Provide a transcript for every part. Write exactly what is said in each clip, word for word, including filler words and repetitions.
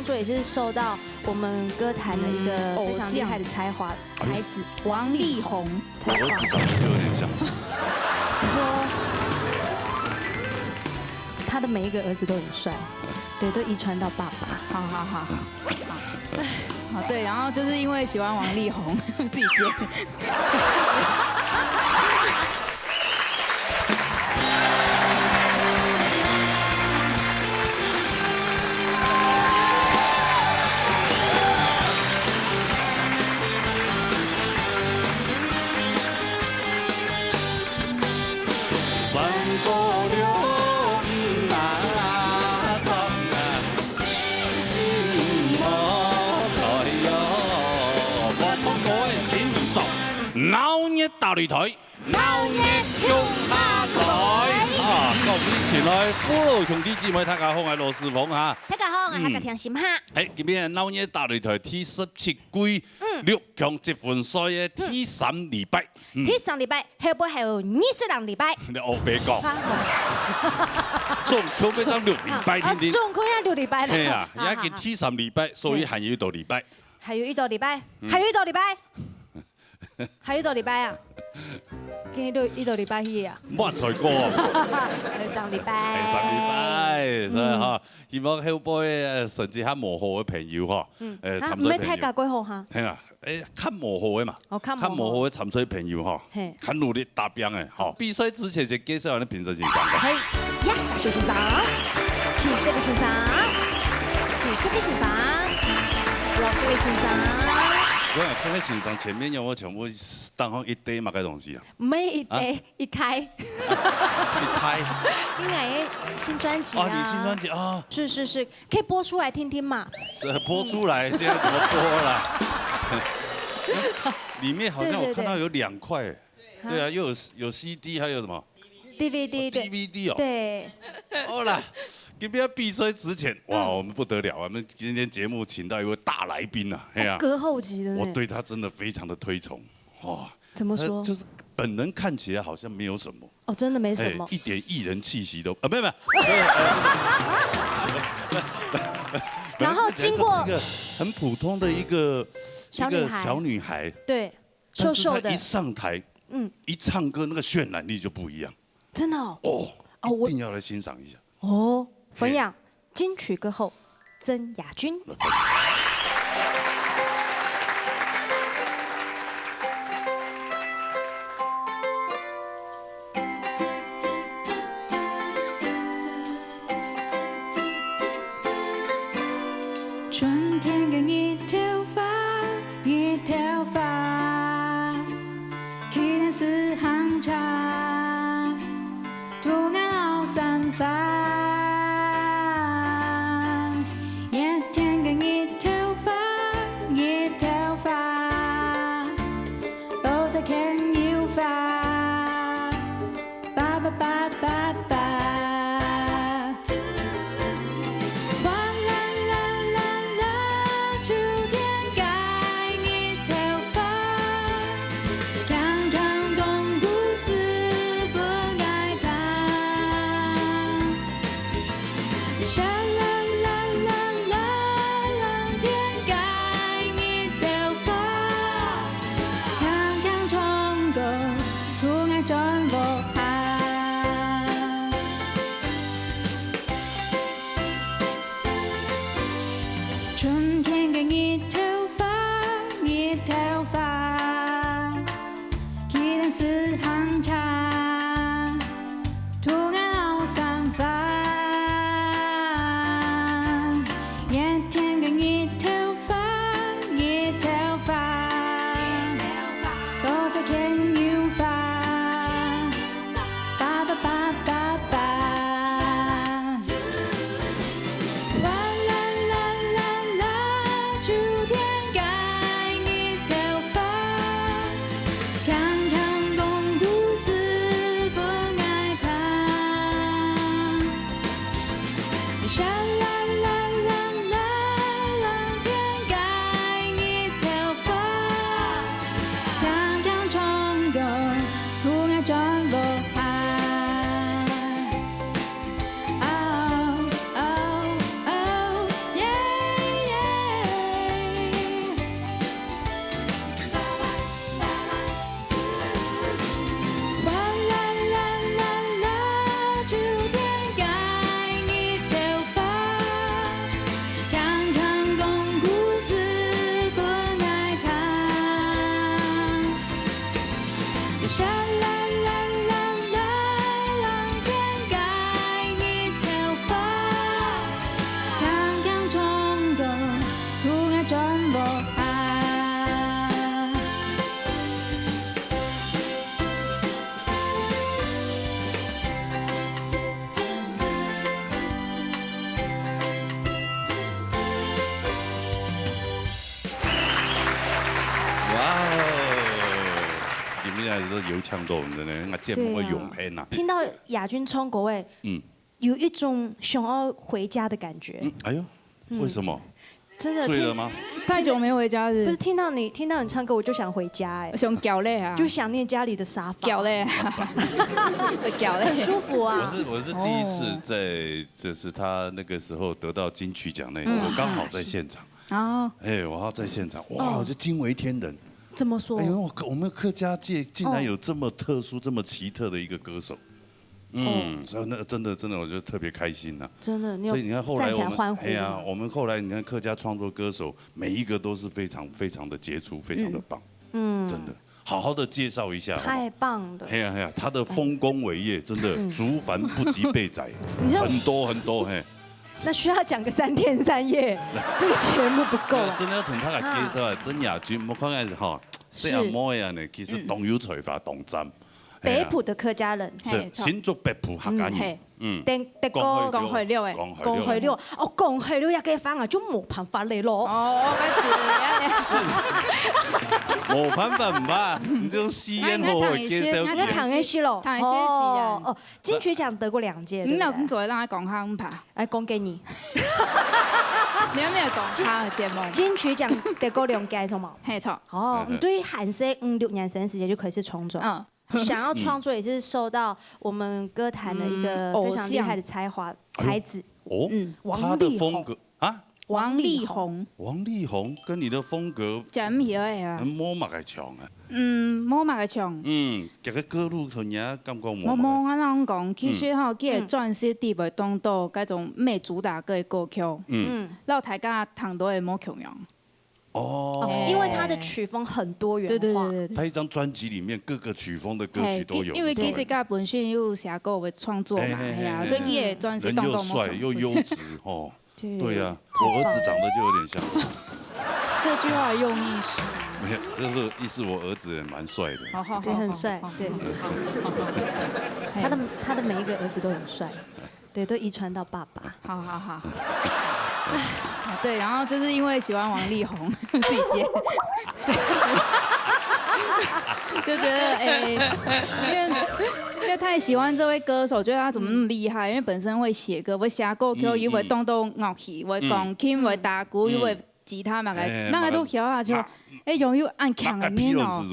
所以是受到我们歌坛的一个嗯，非常厉害的才华，才子王力宏。我儿子长得就有点像。你说他的每一个儿子都很帅，对，都遗传到爸爸。好，好，好，好。好，对，然后就是因为喜欢王力宏，自己接。闹热大擂台，闹热共下來。啊，各位親愛父老兄弟姊妹，大家好，𠊎係羅斯峰哈。大家好，𠊎係客家甜心哈。哎，今日鬧熱大擂台第十七季，嗯。六強積分賽个第三禮拜。嗯。第三禮拜，後背還有二十零禮拜。你烏白講。啊，好。總共要爭六禮拜，啊，定定。啊，總共要六禮拜了。係啊，好，好，好。也已經第三禮拜，所以還有一到禮拜。還有一到禮拜，嗯。還有一到禮拜。 還有一到禮拜啊？今日一到禮拜去啊？莫再講。還有三禮拜。還有三禮拜，是哈。嗯。希望後背，呃，成績較無好个朋友哈，嗯。呃，啊，參賽朋友。毋係大家過好哈。係啊，誒，較無好个嘛。哦，較無好。較無好个參賽朋友哈，嘿。較努力打拚个哈。比賽之前先介紹下評審先生吧。嘿，呀，主先生，請這位先生，請這位先生，羅這位先生。我想看看先生前面有沒有全部 當好一堆麼个東西啊？毋係一堆，啊？一台。一台。因為新專輯啊。哦，你新專輯啊。是，是，是，可以播出來聽聽嘛。是，播出來，現在怎麼播啦？裡面好像我看到有兩塊。對，對，對。對啊，又有，有C D，還有什麼？D V D，哦，對。D V D哦。對。好啦，今天比賽之前，哇，嗯。我們不得了，我們今天節目請到一位大來賓啊，哎呀，哦，歌后級的呢。我對他真的非常的推崇。 哦，怎麼說？呃，就是本人看起來好像沒有什麼。哦，真的沒什麼。哎，一點藝人氣息都，啊，沒有，沒有。然後經過本人看起來就是一個很普通的一個，小女孩。一個小女孩。對，但是她一上台，瘦瘦的。嗯。一唱歌，那個渲染力就不一樣。真的哦。哦，哦，我一定要來欣賞一下。哦，分享。嘿。 金曲歌后曾雅君。春天的日頭花，日頭花，去年是寒假。 渡過老山花，熱天个日頭花，日頭花，多少牽牛花，叭叭叭叭叭。 哇啦啦啦啦，秋天个日頭花，強強講故事分𠊎聽。沙啦啦啦啦，藍天个日頭花，強強唱歌，渡𠊎轉屋下。還是油腔豆，真的，那節目會永黑呐。听到亚军唱歌，哎，嗯，有一种想要回家的感觉。嗯，哎呦，为什么？真的听，醉了吗？太久没回家了。不是，听到你，听到你唱歌，我就想回家，哎，想叫嘞啊，就想念家里的沙发，叫嘞啊，叫嘞，很舒服啊。我是我是第一次在，就是他那个时候得到金曲奖那一次，我刚好在现场。哦，哎，我要在现场，哇，我就惊为天人。怎么说？哎呦，我客我们客家界竟然有这么特殊、这么奇特的一个歌手。嗯，所以那真的真的，我觉得特别开心呐。真的，你有所以你看后来我们，站起来欢呼吗？哎呀，我们后来你看客家创作歌手，每一个都是非常非常的杰出，非常的棒。嗯，真的，好好的介绍一下，好不好？太棒了。哎呀哎呀，他的丰功伟业真的竹繁不及备载，你说很多很多嘿。那需要讲个三天三夜，这个节目不够啊。真的要等他来介绍啊，曾雅君，我看看哈，这样妹啊呢，其实当有才华，当赞。北埔的客家人，是新竹北埔客家人，嗯，德德哥，讲海了哎，讲海了，哦，讲海了，也个方啊，就没办法了咯。哦，开始，没办法吧？你就吸烟火火介绍，你要谈一些戏咯，谈一些戏啊。哦哦，金曲奖得过两届，你老公做得让他讲他唔怕，哎，讲给你，你有没有讲他的节目？金曲奖得过两届，什么？嘿，错。哦，你对韩式五六年生时间就开始创作，嗯。 想要创作也是受到我们歌坛的一个非常厉害的才华才子，哦，嗯，他的风格啊，王力宏，王力宏跟你的风格，讲起来啊，无么个像啊，嗯，无么个像，嗯，这个歌路同人家感觉无。我我我讲，其实吼，佢个专辑底背当多该种咩主打歌的歌曲，嗯，让大家听到的无共样。 哦，因为他的曲风很多元化。对对对对对。他一张专辑里面各个曲风的歌曲都有。嘿，因为佢自家本身有写歌有创作嘛，嘿啊，所以佢也专辑当中人又帅又优质哦。对呀，我儿子长得就有点像。这句话用意是？没有，就是意思我儿子也蛮帅的。好好好，对，很帅，对。他的他的每一个儿子都很帅。 对，都遗传到爸爸。好好好。对，然后就是因为喜欢王力宏，自己接，就觉得哎，因为因为太喜欢这位歌手，觉得他怎么那么厉害？因为本身会写歌，会写歌曲，又会动动乐器，会钢琴，会打鼓，又会吉他嘛，个，哎，嘛个都晓啊，就，哎，拥有恁强个面哦。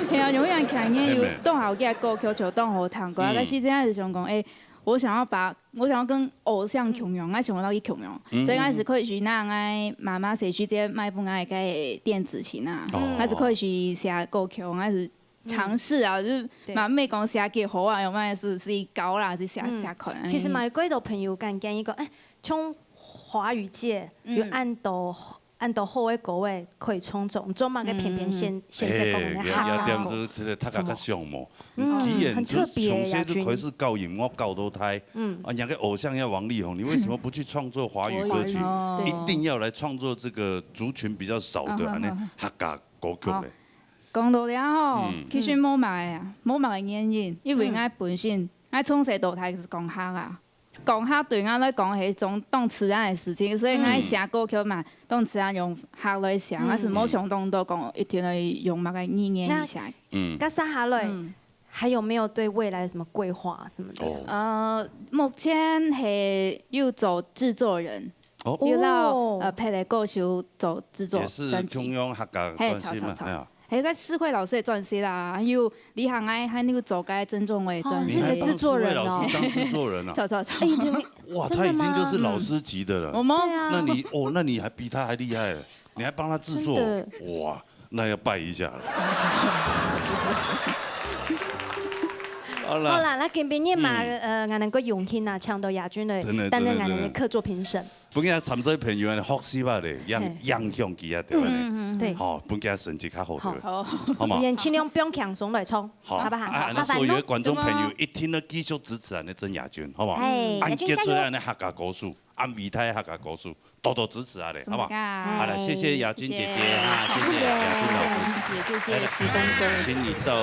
系啊，拥有恁强个面，有当好个歌曲就当好听歌，但是真的是想讲，哎， 我想要把我想要跟偶像共样，我想要去共样，所以开始开始拿我妈妈写曲这些卖分我个电子琴啊，开始开始写歌曲，开始尝试啊，就是嘛，没讲写几好啊，有没有是是高啦，是写写可能。其实蛮多朋友感觉一个，哎，从华语界有恁多 恁多好个歌仔可以创作，做么个偏偏选选择讲个客家歌？也点子，这个大家个项目。既然从小就开始教音乐，教到大，嗯，啊，人家个偶像要王力宏，你为什么不去创作华语歌曲？一定要来创作这个族群比较少的，啊，客家歌曲嘞？讲到了吼，其实无么个啊，无么个原因，因为我本身，我从小到大是讲客啊。 讲客对我来讲是一种当自然个事情，所以我写歌曲嘛，当自然用客来写，我是无想当多讲一定要用么个语言去写。嗯，那接下来，还有没有对未来有什么规划什么的？哦，呃，目前是有做制作人，哦，有让呃别个歌手做制作，也是专辑，共样客家个专辑嘛，嘿，错错错。 还有个诗慧老师个专辑啦，还有李航爱，还有做个曾仲伟专辑。哦，那个制作人哦。诗慧老师当制作人啊？走走走。哎，你们哇，他已经就是老师级的了。我们对啊。那你哦，那你还比他还厉害了，你还帮他制作，哇，那要拜一下了。好了，好啦，那今晡日嘛，呃，俺能够荣幸啊，抢到亚军的，真的担任俺的客座评审。 分佢个参赛朋友呢，学习下咧，影影响佢啊，对不对？嗯，对。好，分佢成绩较好，对不对？好，好嘛。也尽量放轻松来唱，好不好？啊，那所有个观众朋友一定要继续支持俺的曾雅君，好不好？哎，俺杰出俺的客家歌手，俺伟大客家歌手，多多支持啊嘞，好不好？好了，谢谢雅君姐姐啊，谢谢雅君老师，谢谢，谢谢徐峰哥，请你到。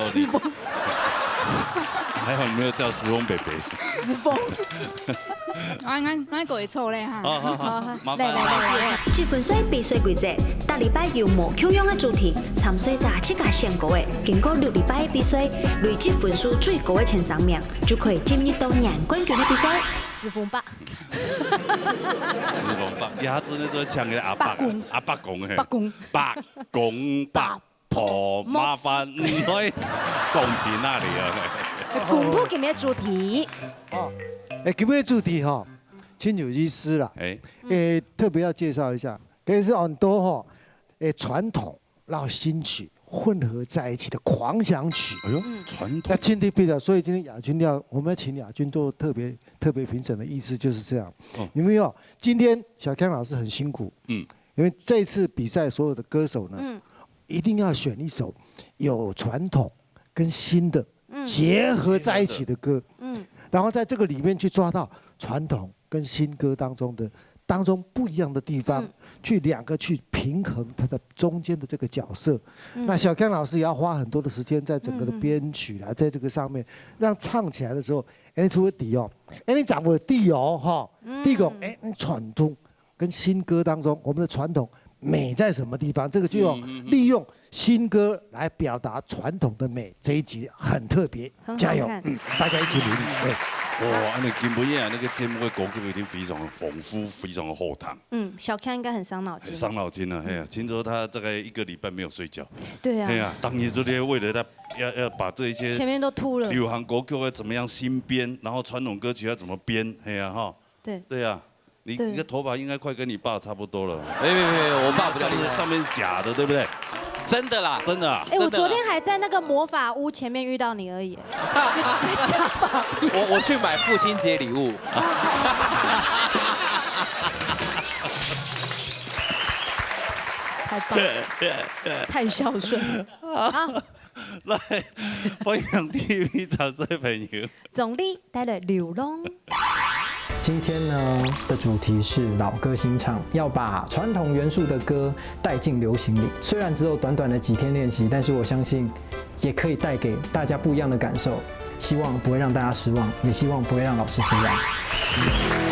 還好你沒有叫時豐伯伯。時豐。我應該，應該改錯咧哈。好，好，好，好，好，麻煩，來，來，來，麻煩。來。積分賽比賽規則，逐禮拜有無共樣个主題，參賽者自家選歌个，經過六禮拜个比賽，累積分數最高个前三名，就可以進入到贏冠軍个比賽。時豐伯。時豐伯，呀，真的做得像个阿伯啊，伯公。阿伯公嘿。伯公。伯公伯。 婆，麻煩你來公平那裡啊。公布今日个主題。哦，哎，今日个主題哈，真有意思啦。哎。哎，特別要介紹一下，這是很多哈，哎，傳統然後新曲混合在一起的狂想曲。哎呦，傳統。那今天比較，所以今天亞軍要，我們要請亞軍做特別，特別評審的意思就是這樣。哦。你們有，今天小康老師很辛苦。嗯。 因為這次比賽所有的歌手呢，嗯。一定要選一首有傳統跟新的嗯。結合在一起的歌，嗯。然後在這個裡面去抓到傳統跟新歌當中的，當中不一樣的地方，嗯。去兩個去平衡它的中間的這個角色。嗯。那小康老師也要花很多的時間在整個的編曲啦，嗯，嗯。在這個上面，讓唱起來的時候，哎，除了底哦，哎，你掌握底哦，哈，嗯。底講，哎，你傳統 跟新歌當中，我們的傳統美在什麼地方？這個就要嗯，嗯，嗯。利用新歌來表達傳統的美，這一集很特別，很好看。加油，嗯，大家一起努力，對。哦，恁樣今晡日啊，那個節目的歌曲一定非常的豐富，非常的好聽。嗯，小康應該很傷腦筋。很傷腦筋啊，哎呀，聽說他大概一個禮拜沒有睡覺。對啊。哎呀，當然就是為了他要，要把這一些前面都禿了。流行歌曲要怎麼樣新編，然後傳統歌曲要怎麼編，哎呀，哈。對。對啊。 你，對。你的頭髮應該快跟你爸差不多了。沒，沒，沒，我爸比較厲害。上面，上面是假的，對不對？真的啦。真的啊？哎，我昨天還在那個魔法屋前面遇到你而已。假髮片。我，我去買父親節禮物。太棒了，太孝順了。好。 來，歡迎T V十四个朋友。總理帶來流浪。今天呢的主題是老歌新唱，要把傳統元素的歌帶進流行裡。雖然只有短短的幾天練習，但是我相信也可以帶給大家不一樣的感受。希望不會讓大家失望，也希望不會讓老師失望。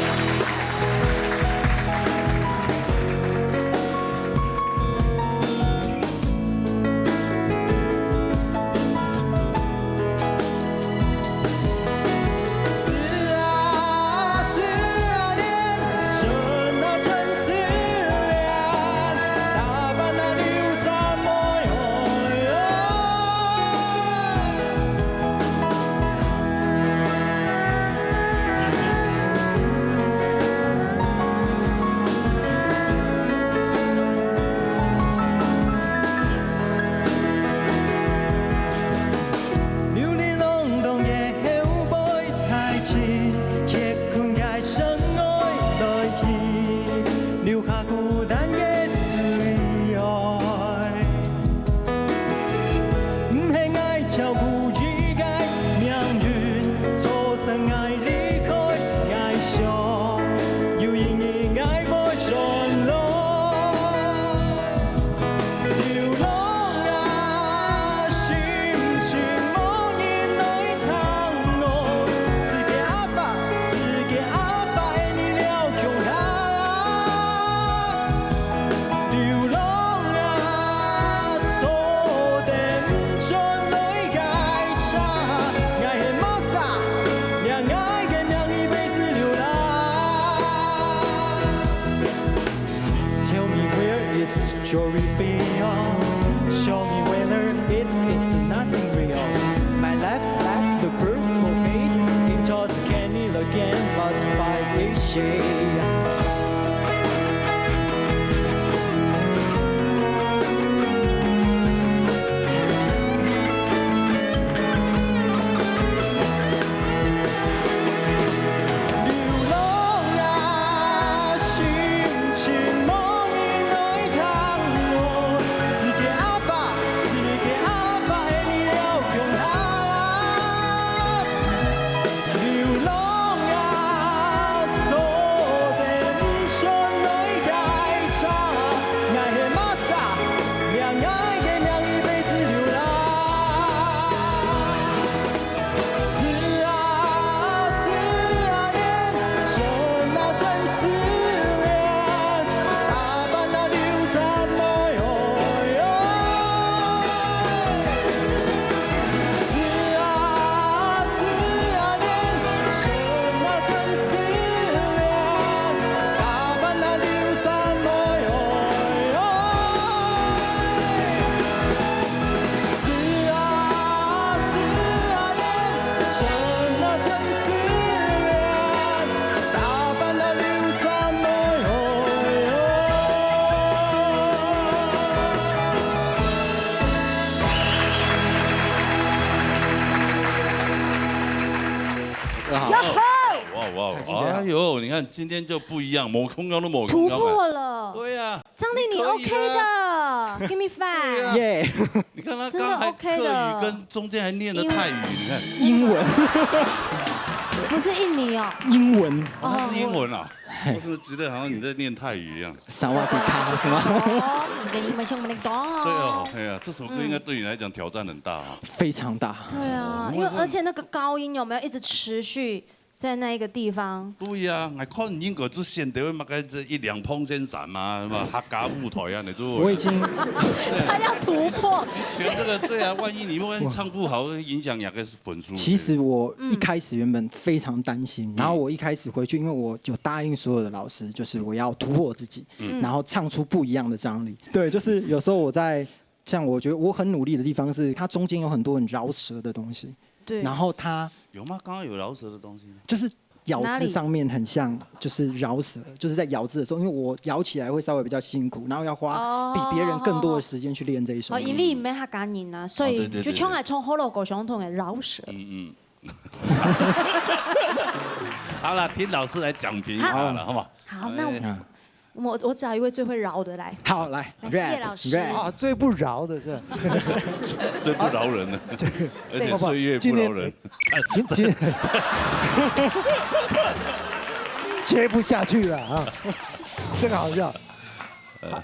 Tell me where is Jory Beyond. Show me whether it is nothing real. My life like the purple fade into the candy again, but by Asia. 流浪啊，做哇哇，哎呦，你看今天就不一样，某空高都某空高哎。突破了。对呀，张丽，你可以 OK 的，give me five。对呀，耶！你看他刚刚还客语，真的 OK 的。跟中间还念了泰语，你看。英文。不是印尼哦。英文。哦，他是英文啊，我怎么觉得好像你在念泰语一样？萨瓦迪卡是吗？哦，你的英文像我们的对哦，哎呀，这首歌应该对你来讲挑战很大啊。非常大。对啊，因为而且那个高音有没有一直持续在那一个地方？对呀，我看你应该就选的那个这一两碰先闪嘛，什么客家舞台啊，你就我已经他要突破。你选这个对啊，万一你万一唱不好，影响两个分数。其实我一开始原本非常担心，然后我一开始回去，因为我有答应所有的老师，就是我要突破自己，然后唱出不一样的张力。对，就是有时候我在像我觉得我很努力的地方是，它中间有很多很饶舌的东西，对。然后它有吗？刚刚有饶舌的东西吗？就是咬字上面很像，就是饶舌，就是在咬字的时候，因为我咬起来会稍微比较辛苦，然后要花比别人更多的时间去练这一首。哦，因为你没客家人啊，所以哦，对对对就像爱唱火锅相同的饶舌。嗯嗯。好了，听老师来讲评一下了，好不好？好，那我哎我我找一位最会饶的来。好，来，来，rap，叶老师。Rap。啊，最不饶的是吧？最不饶人的，而且岁月不饶人。今天，今天接不下去了啊，这个好笑。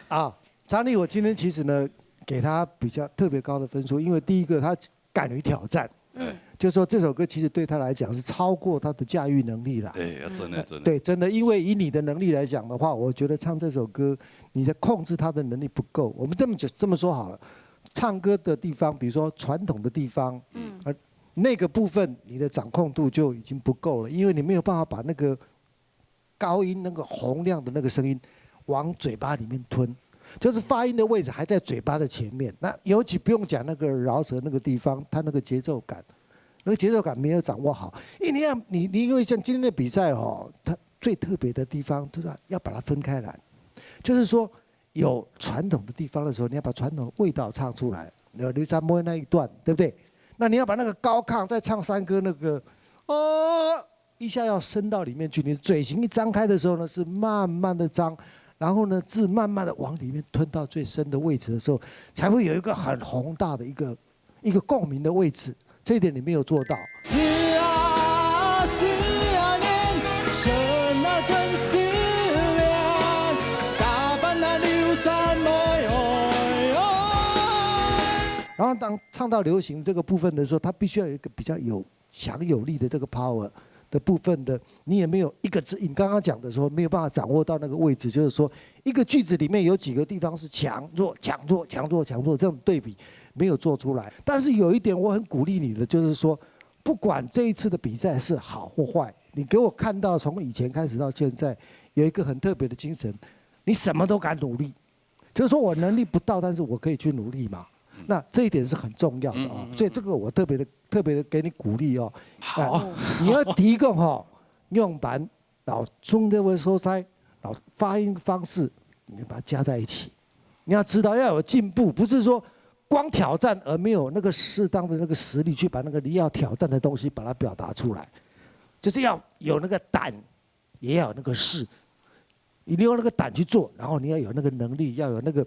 啊，张丽，我今天其实呢，给他比较特别高的分数，因为第一个他敢于挑战，嗯。就是说这首歌其实对他来讲是超过他的驾驭能力啦。哎，真的，真的。对，真的，因为以你的能力来讲的话，我觉得唱这首歌，你在控制他的能力不够。我们这么讲，这么说好了，唱歌的地方，比如说传统的地方，嗯。呃，那个部分你的掌控度就已经不够了，因为你没有办法把那个高音那个洪亮的那个声音往嘴巴里面吞，就是发音的位置还在嘴巴的前面。那尤其不用讲那个饶舌那个地方，它那个节奏感，那个节奏感没有掌握好。因为你要你你因为像今天的比赛哦，它最特别的地方就是要把它分开来，就是说有传统的地方的时候，你要把传统的味道唱出来。有刘三妹那一段，对不对？那你要把那个高亢再唱山歌那个，哦，一下要深到里面去。你嘴型一张开的时候呢，是慢慢的张，然后呢，字慢慢的往里面吞到最深的位置的时候，才会有一个很宏大的一个一个共鸣的位置。这一点你没有做到。然后当唱到流行这个部分的时候，它必须要有一个比较有强有力的这个 power 的部分的，你也没有一个字，你刚刚讲的说没有办法掌握到那个位置，就是说一个句子里面有几个地方是强弱强弱强弱强弱这种对比没有做出来。但是有一点我很鼓励你的，就是说不管这一次的比赛是好或坏，你给我看到从以前开始到现在有一个很特别的精神，你什么都敢努力。就是说我能力不到，但是我可以去努力嘛。那这一点是很重要的哦，所以这个我特别的特别的给你鼓励哦。好，你要提供哈，用板，然后中间的所在，然后发音方式，你把它加在一起。你要知道要有进步，不是说光挑战而没有那个适当的那个实力去把那个你要挑战的东西把它表达出来，就是要有那个胆，也要有那个势。你有那个胆去做，然后你要有那个能力，要有那个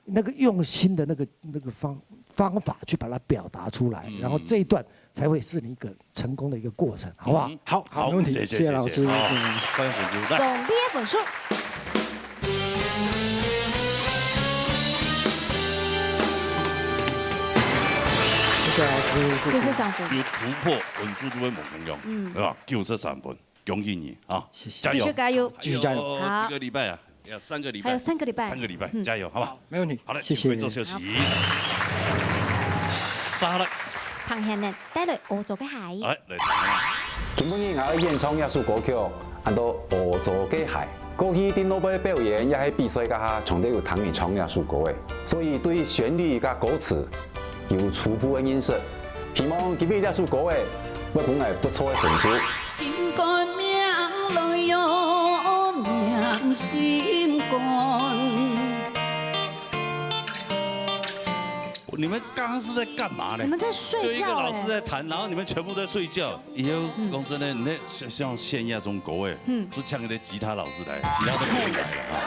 那个用心的那个那个方方法去把它表达出来，然后这一段才会是你一个成功的一个过程，好不好？好，好，没问题，谢谢，谢谢老师，谢谢。好，谢谢。观众朋友，来。总毕业分数。谢谢老师，谢谢。九十三分。有突破分数就会猛成功，嗯，对吧？九十三分。恭喜你啊！谢谢。加油，继续加油。继续加油。还有几个礼拜啊？要三个礼拜。还有三个礼拜。三个礼拜，嗯，加油，好不好？没问题。好了，谢谢。请观众休息。好。沙拉。彭贤呢，带来《恶作个鞋》。来，来。今晡日𠊎愛演唱這首歌曲，安到《惡作个鞋》。過去在外背表演也係比賽該下，常常有聽人唱這首歌个，所以對旋律佮歌詞 有初步个認識。希望今晡日這首歌仔會分𠊎不錯个分數。心肝命來喲，命心肝。你们刚刚是在干嘛呢？你们在睡觉欸。就一个老师在弹，然后你们全部在睡觉。以后讲真的，你那像像现在这种歌哎，嗯，就请一个吉他老师来，其他都不用来了哈。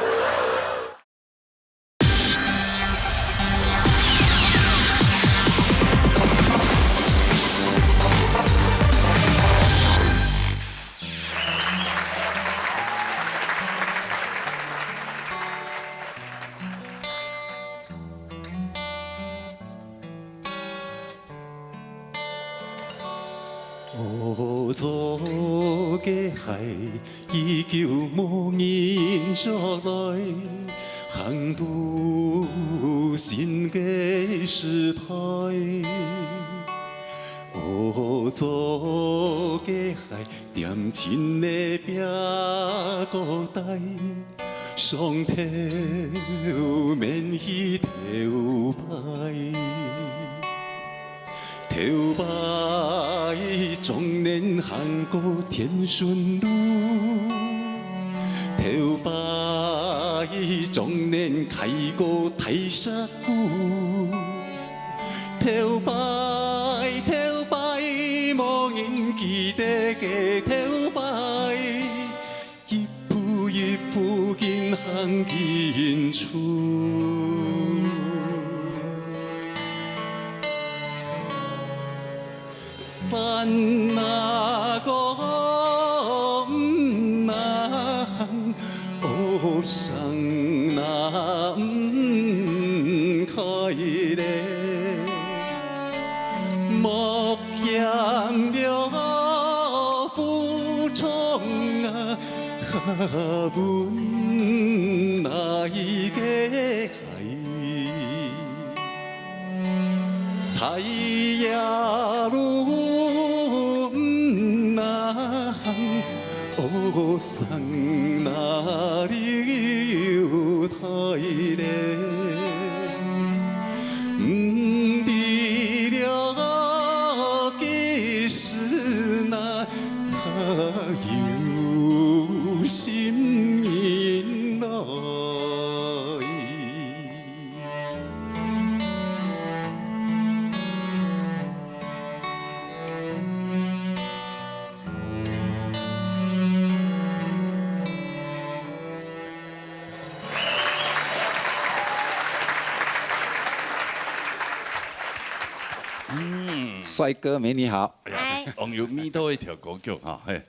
帅哥美女好。哎呀，哎。當有味道一條歌曲哈，嘿。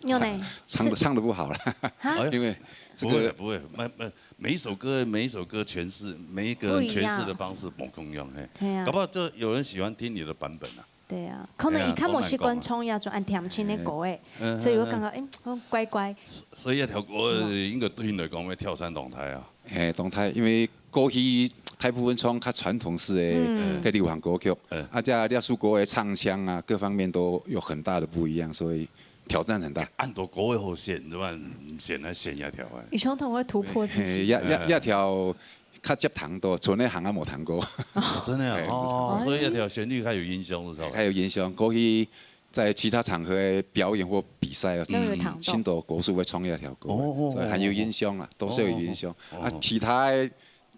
有呢。唱得，唱得不好了，哈？因為這個不會，不會，每，每，每一首歌，每一首歌詮釋，每一個人詮釋的方式不一樣。不一樣。對啊。搞不好就有人喜歡聽你的版本啊。對啊，可能佢較無習慣唱這種恁恬靜个歌誒，哎呀，我難講啊。嗯，所以我感覺，嗯。哎，怪怪。所以這條歌應該對你來講會挑戰當大啊。 嘿，當大，因為過去大部分唱較傳統式个，嗯。个流行歌曲，嗯。啊，這，這首歌个唱腔啊，各方面都有很大的不一樣，所以挑戰很大。恁多歌个好選，怎麼選來選這條啊？你相同會突破自己。嘿，這，這，哎。這條較接彈到，像恁行啊無彈過。哦，真的啊，嘿，哦，所以這條旋律較有印象，是吧？較有印象，過去 在其他場合个表演或比賽啊，都有彈到。嗯，盡多歌手會唱這條歌，哦，哦，所以很有印象啊，哦，多少有印象。哦，哦，啊，哦。其他个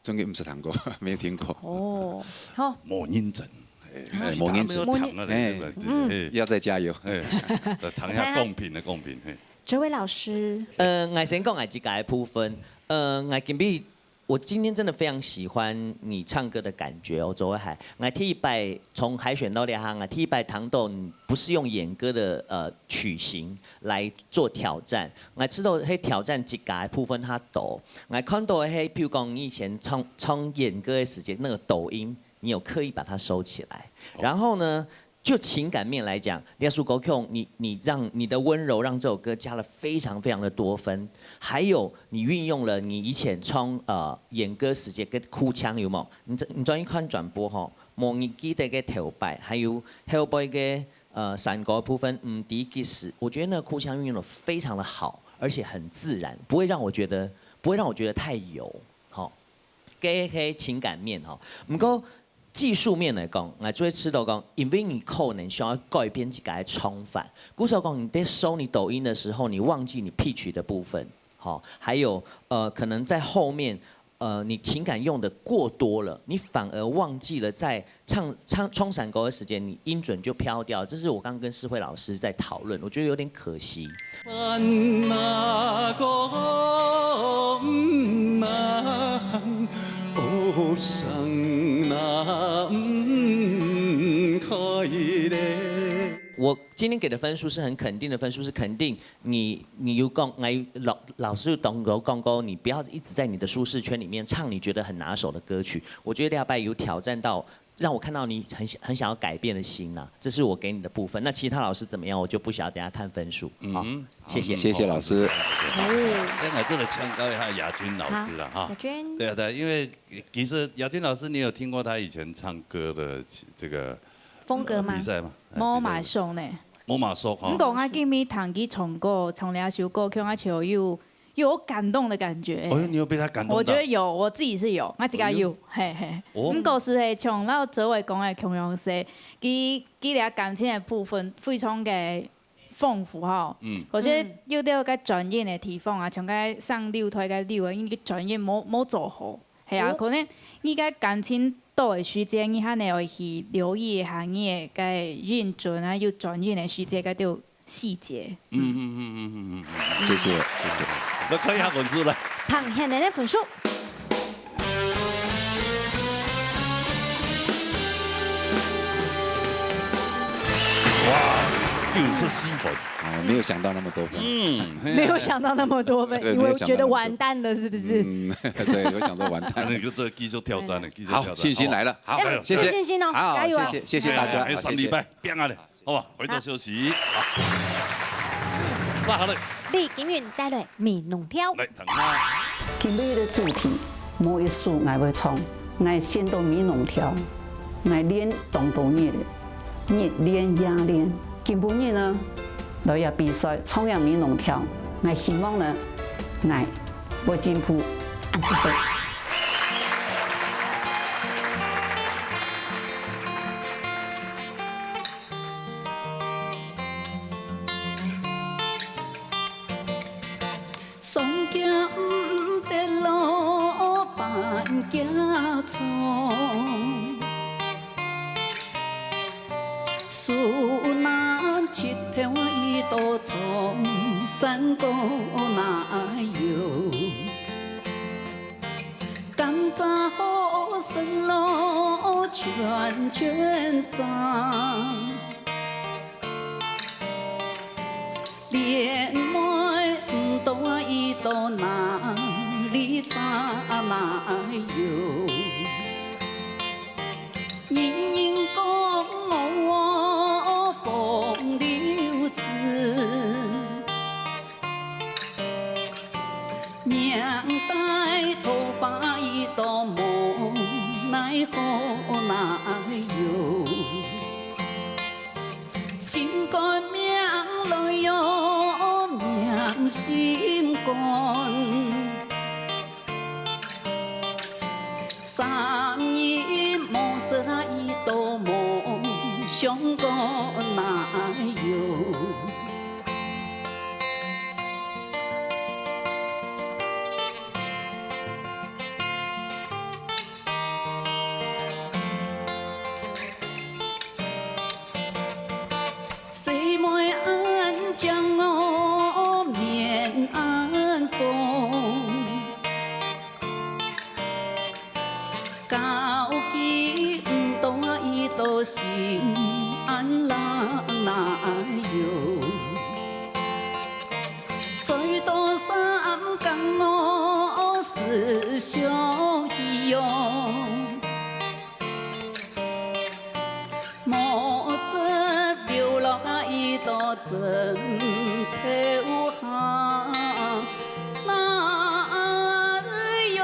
真个毋識聽過，沒聽過。哦，好。無認真。哎，哎，無認真。其他沒有彈啊，哎，對不對？嗯。哎。要再加油。哎，彈一下公平的，公平，嘿。哲偉老師。呃，𠊎先講𠊎自家个部分。呃，𠊎今晡日 我今天真的非常喜歡你唱歌的感覺哦，周偉海。𠊎第一擺從海選到這下，𠊎第一擺聽到你不是用演歌的，呃，曲型來做挑戰。𠊎知道該挑戰自家个部分較多。𠊎看到个係，譬如講你以前唱，唱演歌的時間，那個抖音，你有刻意把它收起來。哦。然後呢， 就情感面來講，這首歌曲你，你讓，你的溫柔讓這首歌加了非常非常的多分，還有你運用了你以前唱，呃，演歌時節个哭腔，有無？你這，你轉去看轉播吼，無你記得个頭擺，還有後背个，呃，山歌部分，毋知幾時，我覺得那個哭腔運用得非常的好，而且很自然，不會讓我覺得，不會讓我覺得太油，吼。 該係情感面吼。毋過技術面來講，𠊎就會知道講，因為你可能想要改變自家个唱法，故所講你在收你抖音的時候，你忘記你pitch的部分，吼，還有，呃，可能在後面呃，你情感用的过多了，你反而忘记了在唱，唱《冲山歌》的时间，你音准就飘掉。这是我刚跟世慧老师在讨论，我觉得有点可惜。 我今天给的分数是很肯定的分数，是肯定你，你有讲，哎，老，老师有同我讲过，你不要一直在你的舒适圈里面唱你觉得很拿手的歌曲。我觉得廖拜有挑战到，让我看到你很想，很想要改变的心呐、这是我给你的部分。那其他老师怎么样，我就不晓得，等下看分数。好，谢谢。谢谢老师。哎，我真的劝告一下雅君老师了哈。雅君对啊，对啊，因为其实雅君老师，你有听过他以前唱歌的这个风格吗比？赛吗？我蛮熟呢。我蛮熟哈。毋過我今日聽佢唱歌，唱這首歌，聽啊就有有感動的感覺。哦，你有被他感動到？我覺得有，我自己是有，我自己有，嘿嘿。哦毋過係係像老周偉講的共樣係，佢佢這感情的部分非常的豐富哈。嗯可是有兜个轉音的地方啊，像該上六台个六啊，因為轉音無無做好，係啊，哦可能你个感情到的時間，你還愛去留意一下你个該音準啊，有轉音的時間該兜細節。嗯嗯嗯嗯嗯嗯嗯。谢谢，谢谢。那看一下分数来。彭顯然的分數。九十四分。啊，没有想到那么多分。嗯，没有想到那么多分，对因为觉得完蛋了，是不是？嗯，对，有想到完蛋了。那个这个技术挑战的，技术好，挑战。信心来了，好，哎谢谢，自信心哦好，加油哦谢谢，谢谢大家，还有好三礼拜，变啊嘞，好吧，回头休息。好，下来，李金云帶來美濃調。来，等下。今日个主題，某一首𠊎會唱，𠊎選到美濃調，𠊎練當多日了，日練夜練。今晡日呢，來這比賽唱這美濃調，𠊎希望呢，𠊎會進步，恁仔細。 雙腳毋得落半腳床，手拿膝頭一道唱，山歌哪有？甘蔗好食咯，全全長。 戀妹毋到啊，伊到哪裡找哪有？人人講我風流子，命帶桃花，伊到無奈何哪有？ 心肝命來喲，命心肝。三日無食啊，伊到無相干哪有？ 細妹恁靚哦，面恁紅，交際毋到啊，伊到心恁冷哪有？睡到三更哦，思想起喲。 無執流落啊，伊到枕頭下哪有？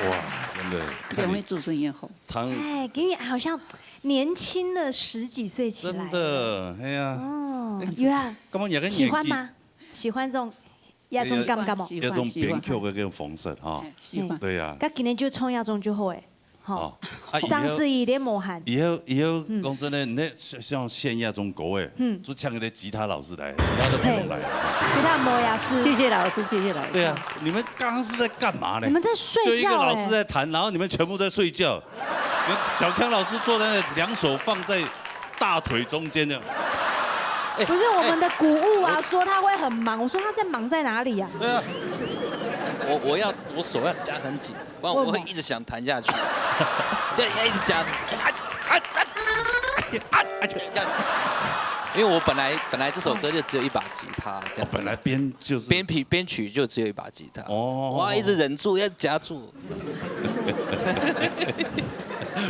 哇！哇，真的，看你两位主持人也好。唐，哎，给你好像年轻了十几岁起来。真的，哎呀，哦哎，有啊，干嘛有个年纪喜欢吗？喜欢这种，呀，这种感觉吗？喜有种欢喜欢编曲的这种方式哈。哎喜欢。对呀，那今天就唱亚中就好哎。吼，哦，啊，以後，上司一定無閒。以後，以後，嗯。講真的，你那像，像現役中國的，嗯。就請一個吉他老師來，其他都不用來。嘿，吉他無也是。謝謝老師，謝謝老師。對啊，你們剛剛是在幹嘛呢？我們在睡覺欸。就一個老師在彈，然後你們全部在睡覺。你們小康老師坐在那，兩手放在大腿中間這樣。不是，我們的鼓舞啊，哎，我說他會很忙，我說他在忙在哪裡啊？對啊。我，我要，我手要夾很緊，不然我會一直想彈下去。為什么？就要一直夾，啊，啊，啊，啊，啊，这样。因为我本来，本来这首歌就只有一把吉他，这样子。哦，本来编就是编曲，编曲就只有一把吉他。哦。我要一直忍住，要夹住。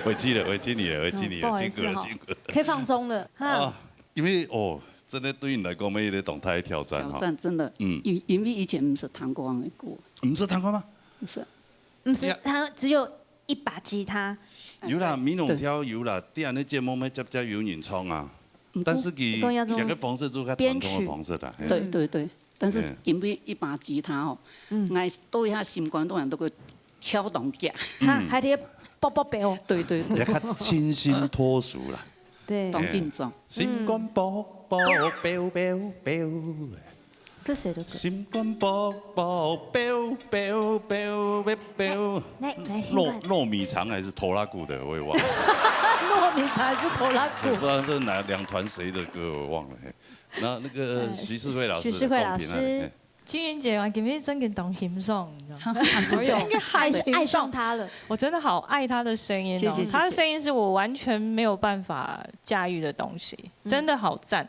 委屈了，委屈你了，委屈你了，嗯，不好意思哈。辛苦了，辛苦了。可以放鬆了，哈。哦，因為，哦，真的對你來講，乜一個當大个挑戰哈。挑戰，真的。嗯。因，因為以前毋識彈過恁个歌。毋識彈過嗎？毋識。毋識，呀。他只有一把吉他。有啦，哎，美濃調有啦，對。你恁个節目乜接接有人唱啊。毋過，但是佢，你講要用這個方式就較傳統个方式啦，編曲。嘿。對，對，對。但是，嘿。因為一把吉他吼，嗯。𠊎到遐心肝肚人都會跳動起來。哈，嗯。還得啵啵啵。對，對，對。也較清新脫俗啦。對。當緊張。心肝啵啵飆飆飆。這誰的歌？心肝啵啵飆飆飆飆飆。來，來，來，糯，糯米腸還是拖拉庫的，我也忘了。糯米腸還是拖拉庫？不知道這哪，兩團誰的歌，我忘了。嘿。那，那個，呃，徐世輝老師，徐世輝老師。公平啊，嘿。金雲姐啊，今日真个當欣賞，你知道嗎？我有一個很欣賞，愛上她了。我真的好愛她的聲音哦，謝謝，謝謝。她的聲音是我完全沒有辦法駕馭的東西，嗯。真的好讚。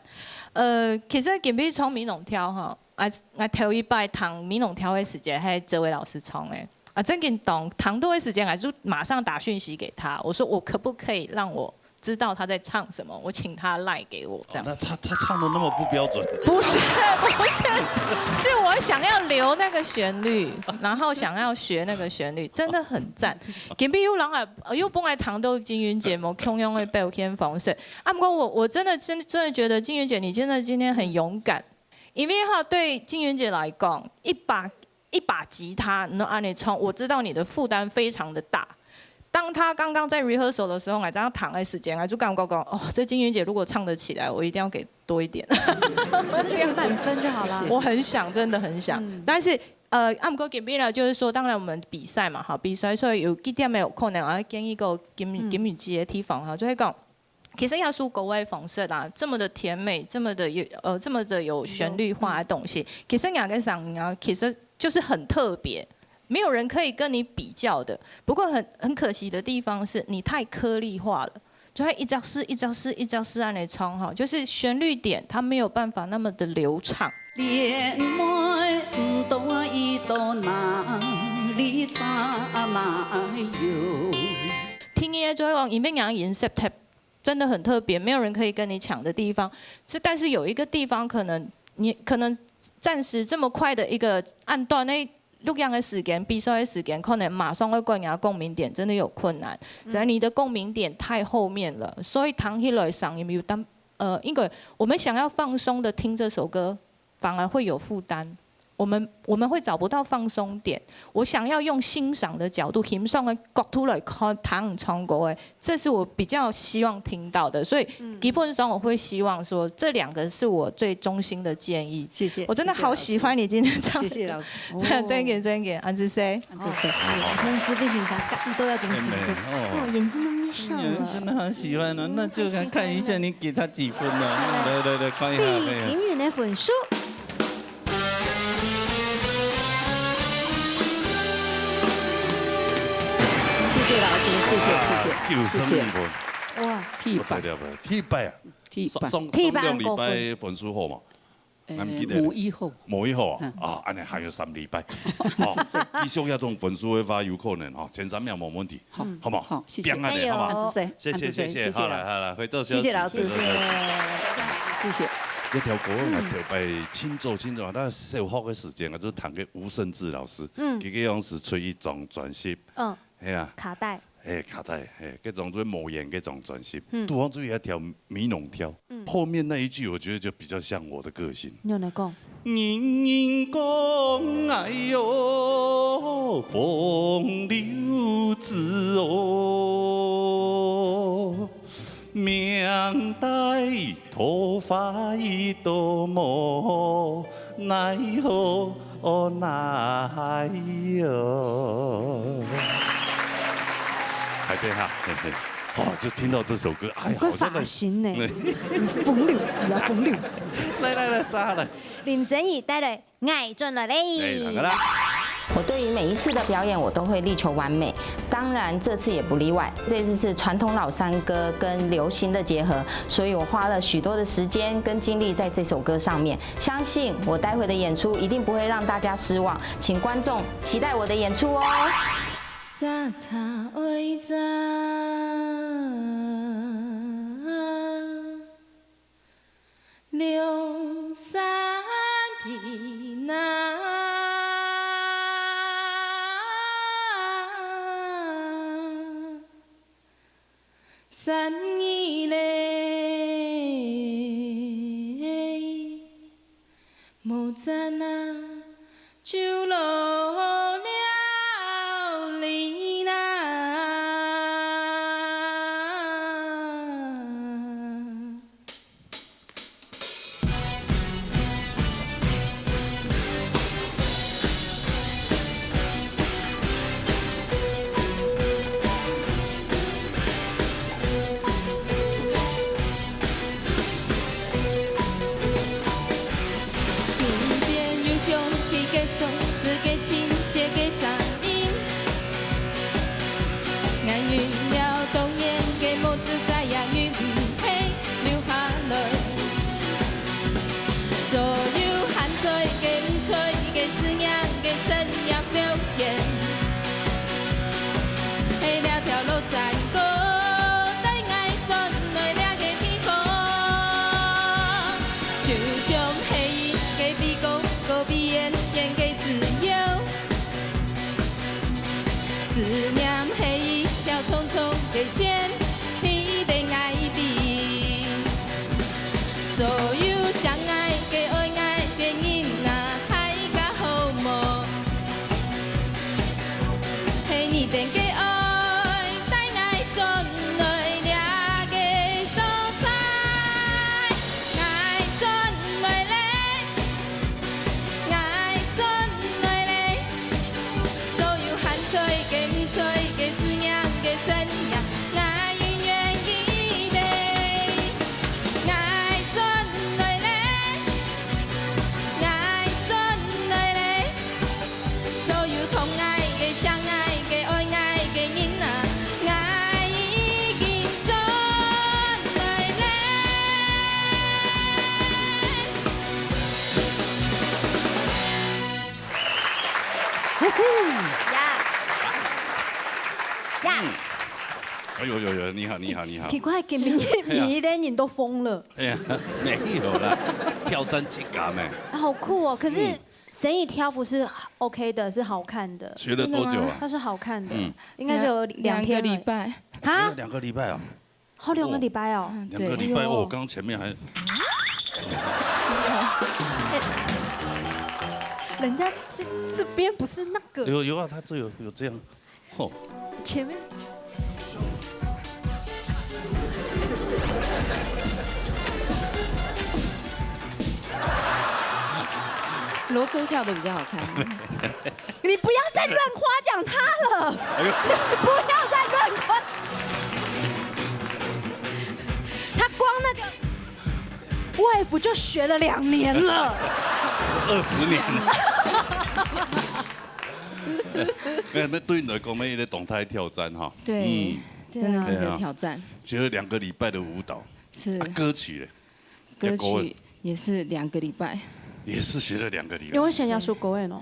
呃，其實今日唱美濃調哈，啊，啊，頭一擺聽美濃調的時間，還是這位老師唱的。啊，真个當，聽到的時間，啊，就馬上打訊息給她，我說我可不可以讓我知道他在唱什麼，我請他賴給我，這樣。哦，那他，他唱得那麼不標準。不是，不是，是我想要留那個旋律，然後想要學那個旋律，真的很讚。今晡日有人啊，呃，又本來談到金雲姐無共樣的表現方式，啊，不過我，我真的，真，真的覺得金雲姐，你真的今天很勇敢，因為哈，對金雲姐來講，一把，一把吉他，你都按呢唱，我知道你的負擔非常的大。 當他剛剛在 rehearsal 的時候，𠊎在那彈的時間，𠊎就感覺講，哦，這金雲姐如果唱得起來，我一定要給多一點。那就給滿分就好了。我很想，真的很想。嗯。但是，呃，啊，毋過今晡日呢，就是說，當然我們比賽嘛，哈，比賽，所以有幾點有可能啊，建議過金，嗯。金雲姐的地方哈，就係講，其實這首歌的方式啊，這麼的甜美，這麼的有，呃，這麼的有旋律化的東西，其實兩個聲音啊，其實就是很特別。 沒有人可以跟你比較的。不過很，很可惜的地方是，你太顆粒化了，就會一隻字、一隻字、一隻字按呢唱哈，就是旋律點它沒有辦法那麼的流暢。戀愛毋知愛到哪裡才來喲。聽音樂就會講，因為人音色特，真的很特別，沒有人可以跟你搶的地方。這，但是有一個地方可能你，可能暫時這麼快的一個按段，那 錄音的時間、比賽的時間，可能馬上會過人家共鳴點，真的有困難。嗯。只要你的共鳴點太後面了，所以聽起來聲音有點，呃，因為我們想要放鬆的聽這首歌，反而會有負擔。我們，我們會找不到放鬆點。我想要用欣賞的角度、欣賞的角度來看，聽唱歌的， 這是我比較希望聽到的，所以，嗯。基本上我會希望說，這兩個是我最衷心的建議。謝謝，我真的好喜歡你今天唱的歌。謝謝老師。謝謝老師。真的，真的，恁仔細。恁仔細。哦，公司不行，啥都要恭喜你。哎，哦。哦，眼睛都眯上了。嗯，真的好喜歡哦，嗯，那就看，好喜歡。看一下你給他幾分呢？好嘞。來，來，來，看一下，看一下。第一名的分數。 謝謝老師，謝謝，謝謝，九十二分。謝謝。哇。第一擺。不得了，不得了，第一擺啊。第一擺。上，上，第一擺上兩禮拜分數好嘛？呃，𠊎毋記得了。無以後。無以後啊？嗯。啊，恁呢還有三禮拜。好，繼續這種分數的話，有可能哈，前三名無問題。好。好不好？好，謝謝。拚下去，好不好？加油。謝謝，謝謝，謝謝，謝謝。好，來，好，來，回座休息，謝謝老師。回座休息。謝謝。這條歌啊，嗯。頭擺清楚，清楚啊，但係小學的時間啊，就彈給吳盛智老師，嗯。佢个樣時出一張專輯，嗯。係啊。卡帶。係，卡帶，係，該種就係無言該種專輯，嗯。拄好就有一條美濃調，嗯。後面那一句我覺得就比較像我的個性。你有來講？人人講，哎喲，風流子哦。都無奈何，哦，奈何。還是哈，嘿嘿。哇，就聽到這首歌，哎呀，好像在，佢發型呢，對。風流子啊，風流子。來來來，殺下來。林心怡帶來《愛轉來咧》。哎，來啦。我對於每一次的表演，我都會力求完美，當然這次也不例外。這次是傳統老山歌跟流行的結合，所以我花了許多的時間跟精力在這首歌上面。相信我待會的演出一定不會讓大家失望，請觀眾期待我的演出哦。 早頭愛早，兩三日啊，三日咧，無站啊。 就落了泪啦。呀呀！哎呦呦呦，你好你好你好。奇怪，今天每一个人都疯了。哎呀，沒有啦，挑戰自家咩。好酷哦！可是心怡跳舞是 OK 的，是好看的。學了多久啊？它是好看的，应该只有两天个礼拜。啊，两个礼拜啊。好两个礼拜哦。两个礼拜哦，我刚刚前面还。人家是这边不是那个。有有啊，他这有有这样，吼。前面。罗哥跳的比较好看。你不要再乱夸奖他了，你不要再乱夸。他光那个 wave 就学了两年了，二十年。那那对你来讲，那一个动态挑战哈。对，真的是个挑战。学了两个礼拜的舞蹈，是啊，歌曲嘞，歌曲也是两个礼拜，也是学了两个礼拜。因为想要说国外喏。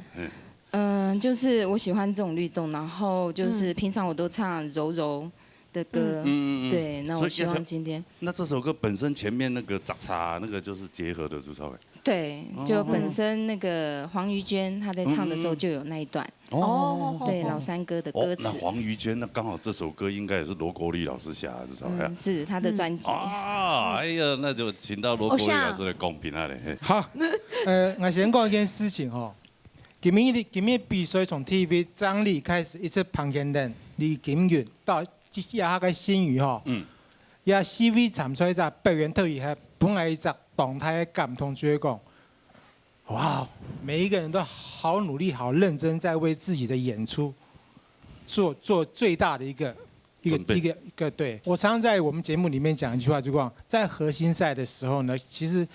嗯，就是我喜欢这种律动，然后就是平常我都唱柔柔的歌，嗯嗯嗯对，那我希所以要望今天那这首歌本身前面那个扎扎那个就是结合的，朱超伟。对，就本身那个黄瑜娟她在唱的时候就有那一段，哦对老山歌的哦歌，词那，黄瑜娟，那刚好这首歌应该也是罗国立老师写的，朱超伟。嗯，是她的专辑，啊，哎呀，那就请到罗国立老师来公平啊嘞。嘿好，呃，我先讲一件事情吼。今日今日比赛从第一位张丽开始，一直彭乾仁、李金云到这下个新宇吼，嗯，也四位参赛者表演都系本來一隻當大个感動，就會講，哇，每一個人都好努力、好認真，在為自己的演出做做最大的一個一個準備一個一個。對，我常常在我們節目裡面講一句話，就講在核心賽的時候呢，其實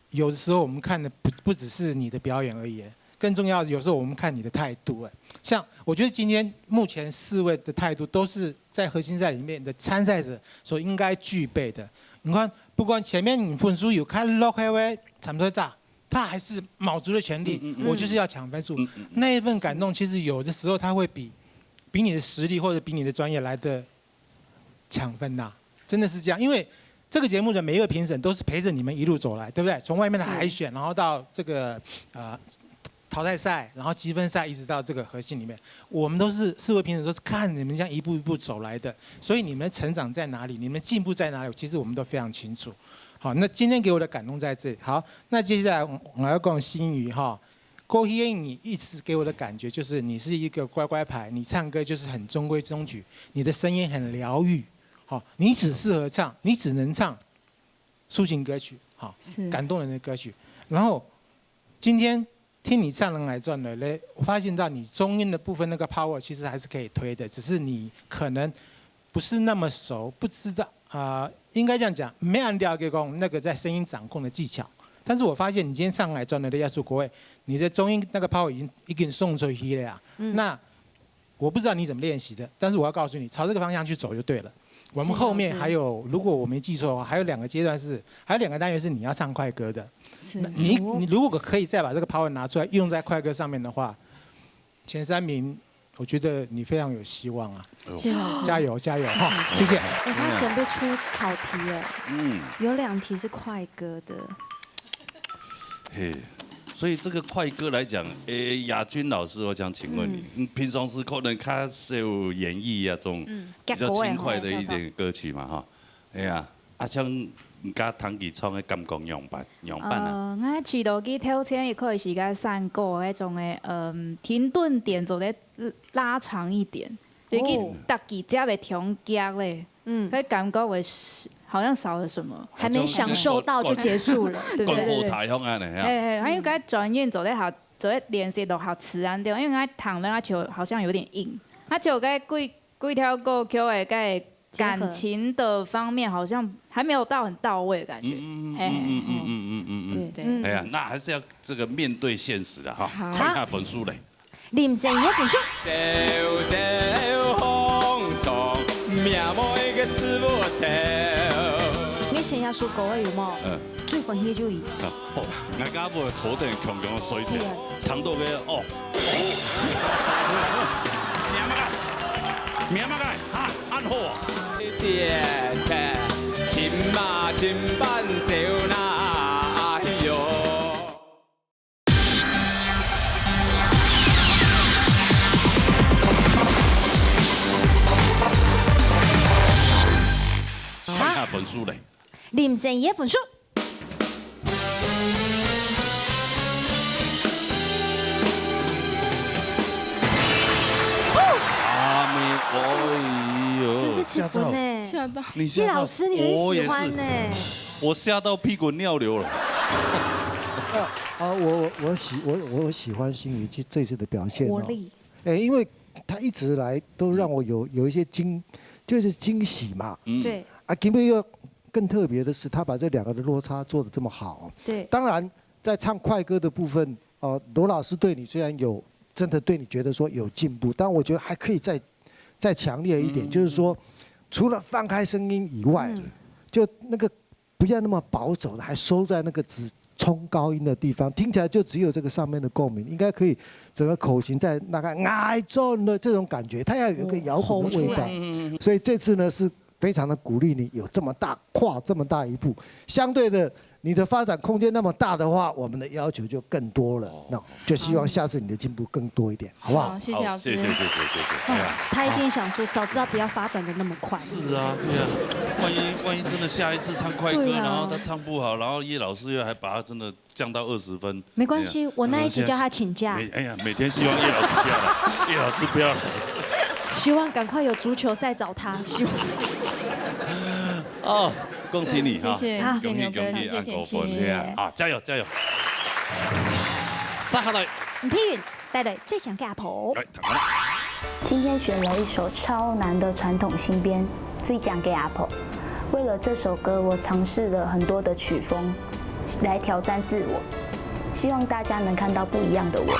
有的時候我們看的不不只是你的表演而已，更重要的，有時候我們看你的態度。哎，像我覺得今天目前四位的態度都是在核心賽裡面的參賽者所應該具備的。你看，不管前面你分數有較落後个參賽者，他還是卯足了全力，嗯嗯嗯。我就是要搶分數。嗯嗯嗯。那一份感動，其實有的時候他會比比你的實力或者比你的專業來的搶分呐，真的是這樣。因為這個節目的每一位評審都是陪著你們一路走來，對不對？從外面的海選，然後到這個呃淘汰賽，然後積分賽，一直到這個核心裡面，我們都是四位評審都是看你們這樣一步一步走來的，所以你們的成長在哪裡，你們的進步在哪裡，其實我們都非常清楚。好，那今天給我的感動在這裡。好，那接下來我要講心語哈。過去的你一直給我的感覺就是你是一個乖乖牌，你唱歌就是很中規中矩，你的聲音很療癒。好，你只適合唱，你只能唱抒情歌曲，好，是。感動人的歌曲。然後今天聽你唱《人愛轉來》咧，我發現到你中音的部分那個 power 其實還是可以推的，只是你可能不是那麼熟，不知道啊、呃應該這樣講，沒恁了解講那個在聲音掌控的技巧。但是我發現你今天唱《人愛轉來》的這首歌，哎，你的中音那個 power 已經已經送出去了呀。嗯。那我不知道你怎麼練習的，但是我要告訴你，朝這個方向去走就對了。我們後面還有，如果我沒記錯的話，還有兩個階段是，還有兩個單元是你要唱快歌的。是。那你你如果可以再把這個 power 拿出來用在快歌上面的話，前三名，我覺得你非常有希望啊！謝謝老師。加油加油哈！謝謝。哎，他準備出考題耶，嗯，有兩題是快歌的。嘿，所以這個快歌來講，誒，亞軍老師，我想請問你，嗯，平常時可能較少演繹啊，種比較輕快的一點歌曲嘛，哈。哎呀，啊，像你剛剛彈吉唱的感覺樣般，樣般啊？呃，我試著去頭前一開始个山歌那種的，嗯，停頓點做得拉長一點，就去搭吉他的中間咧，嗯，那感覺我是好像少了什麼，還沒享受到就結束了，對不對？對對對。哎，哎，還有該轉音做得好，做得練習到好自然點，因為我彈了那球好像有點硬，那球該幾幾條歌曲的該感情的方面好像還沒有到很到位的感覺。嗯嗯嗯嗯嗯嗯嗯嗯。對。哎呀，那還是要這個面對現實的哈，看一下分數嘞。林心怡个分數。你選一首歌有無？嗯。最歡喜就伊。哦，𠊎家婆坐等強強睡天，聽到个哦。命麼个？命麼个？哈，恁好哦。看一下分數嘞。林心怡个分數。阿妹，哎呦，這是七分呢。嚇到。你嚇到？葉老師，你很喜歡呢。我也是，我嚇到屁滾尿流了。啊，我我喜我我喜歡心怡这这次的表现哦。活力。哎，因为他一直来都让我有有一些惊，就是惊喜嘛。对。啊，今天又更特别的是，他把这两个的落差做得这么好。对。当然，在唱快歌的部分，呃，罗老师对你虽然有真的对你觉得说有进步，但我觉得还可以再再强烈一点，就是说，除了放开声音以外，就那个不要那么保守的，还收在那个只冲高音的地方，听起来就只有这个上面的共鸣，应该可以整个口型在那个 I don't know 这种感觉，它要有一个摇滚的味道。所以这次呢是非常的鼓励你有这么大跨这么大一步，相对的你的发展空间那么大的话，我们的要求就更多了。那就希望下次你的进步更多一点，好不好？好，谢谢老师。谢谢谢谢谢谢。哎呀，他一定想说，早知道不要发展的那么快。是啊，对啊，万一万一真的下一次唱快歌，对啊然后他唱不好，然后叶老师又还把他真的降到二十分，没关系，哎呀我那一集叫他请假。每哎呀，每天希望叶老师不要来，叶老师不要来。希望赶快有足球赛找他，希望。哦，恭喜你哈！謝謝，謝謝牛哥，恭喜恭喜，謝謝，謝謝。啊，加油加油！接下來，吳佩韻帶來最強个阿婆。來，聽看。今天選了一首超难的传统新编《最强个阿婆》。为了这首歌，我尝试了很多的曲风，来挑战自我。希望大家能看到不一样的我。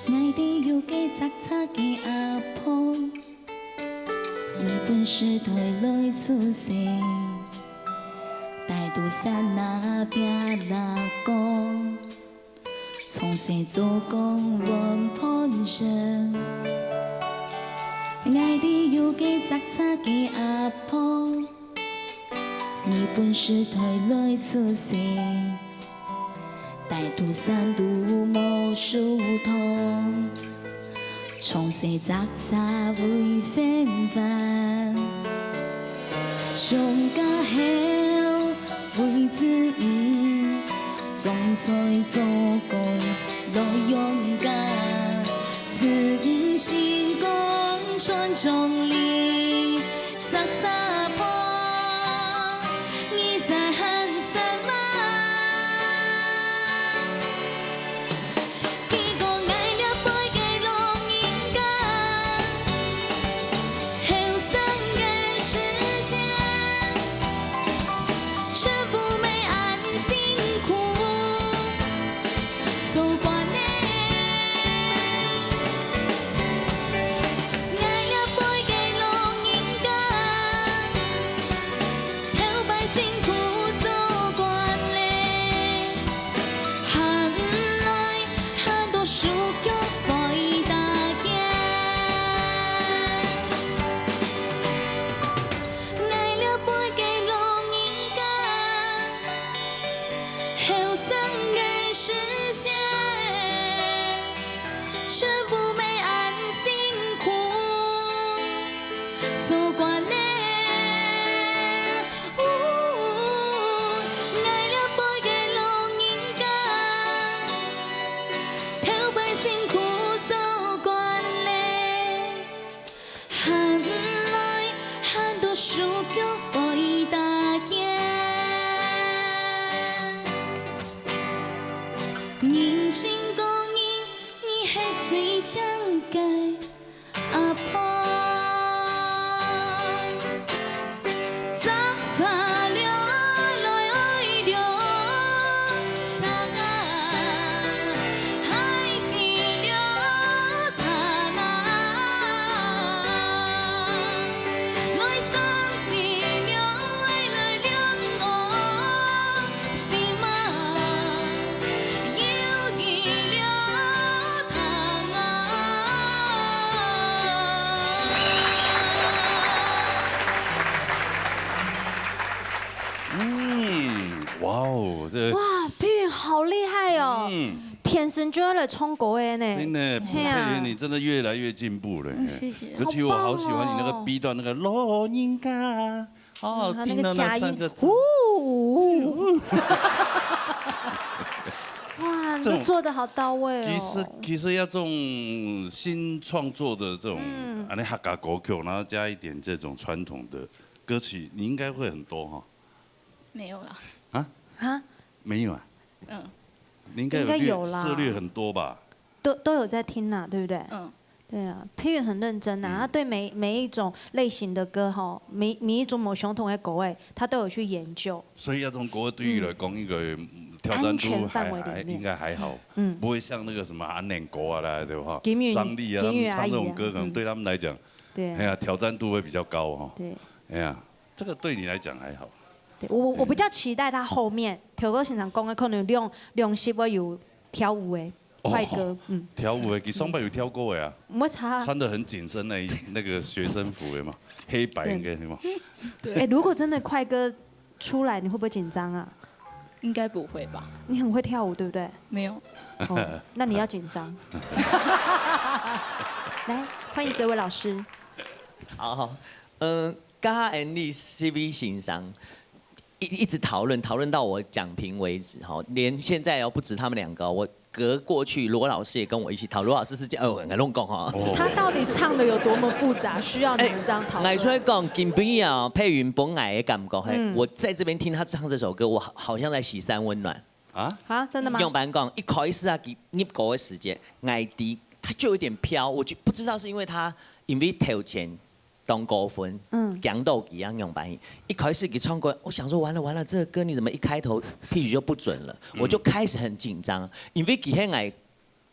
𠊎兜有个扎扎个阿婆，你本是台來出世，大肚山那壁拉公，從細做工換飯食。𠊎兜有个扎扎个阿婆，你本是台來出世， 大肚山肚無樹堂，從細摘摘為生飯。從家後為子女，種菜做工來養家。子女成功傳宗理， 扎扎婆，你在喊什麼？嗯，哇哦，這哇，佩韻好厲害哦！嗯，天生就愛來唱歌的呢。真的，嘿啊。佩韻，你真的越來越進步了耶。嗯，謝謝。尤其我好喜歡你那個好棒哦。B段那個老人家。 哦，嗯，他那個聽到那三個字。假音，呼。哇，你都做得好到位哦。其實，其實要這種新創作的這種，嗯。恁呢客家歌曲，然後加一點這種傳統的歌曲，你應該會很多哈？沒有啦。啊？啊？沒有啊？嗯。你應該有略，應該有啦。涉獵很多吧？ 都，都有在聽啦，對不對？嗯。對啊，佩韻很認真啊，嗯。他對每，每一種類型的歌吼，每，每一種無相同的歌欸，他都有去研究。所以這種歌對於來講，嗯。一個，嗯，挑戰度還，安全範圍裡面。還，應該還好，嗯。不會像那個什麼阿南哥啊啦，對吧？金韻，張力啊，金韻阿姨啊，他們唱這種歌，可能對他們來講，嗯。對啊。哎呀，挑戰度會比較高哈。對。哎呀，這個對你來講還好。對，我，我比較期待他後面，頭哥先生講的可能兩，兩集會有跳舞的。 快歌，哦，嗯。跳舞的，佢上擺有跳過的啊。嗯。毋會差啊。穿得很緊身那一，那個學生服的嘛，黑白應該是嘛。對。欸，如果真的快歌出來，你會不會緊張啊？應該不會吧。你很會跳舞，對不對？沒有。哦，那你要緊張。來，歡迎哲維老師。好，好。嗯，跟他 Andy C V 欣赏，一一直讨论，讨论到我讲评为止哈，连现在哦不止他们两个哦，我隔过去罗老师也跟我一起讨论，罗老师是这样，哦，很弄讲哈。他到底唱的有多么复杂，需要你们这样讨论？来出来讲，今天啊，佩云本来的感觉，嘿，我在这边听他唱这首歌，我好像在喜山温暖。啊，真的吗？用白讲，一开始啊，入歌的时间，矮迪他就有点飘，我就不知道是因为他因为头前当高分，嗯，讲到一样用白音。一开始给唱歌，我想说完了完了，这个歌你怎么一开头 pitch 就不准了？我就开始很紧张，因为给黑矮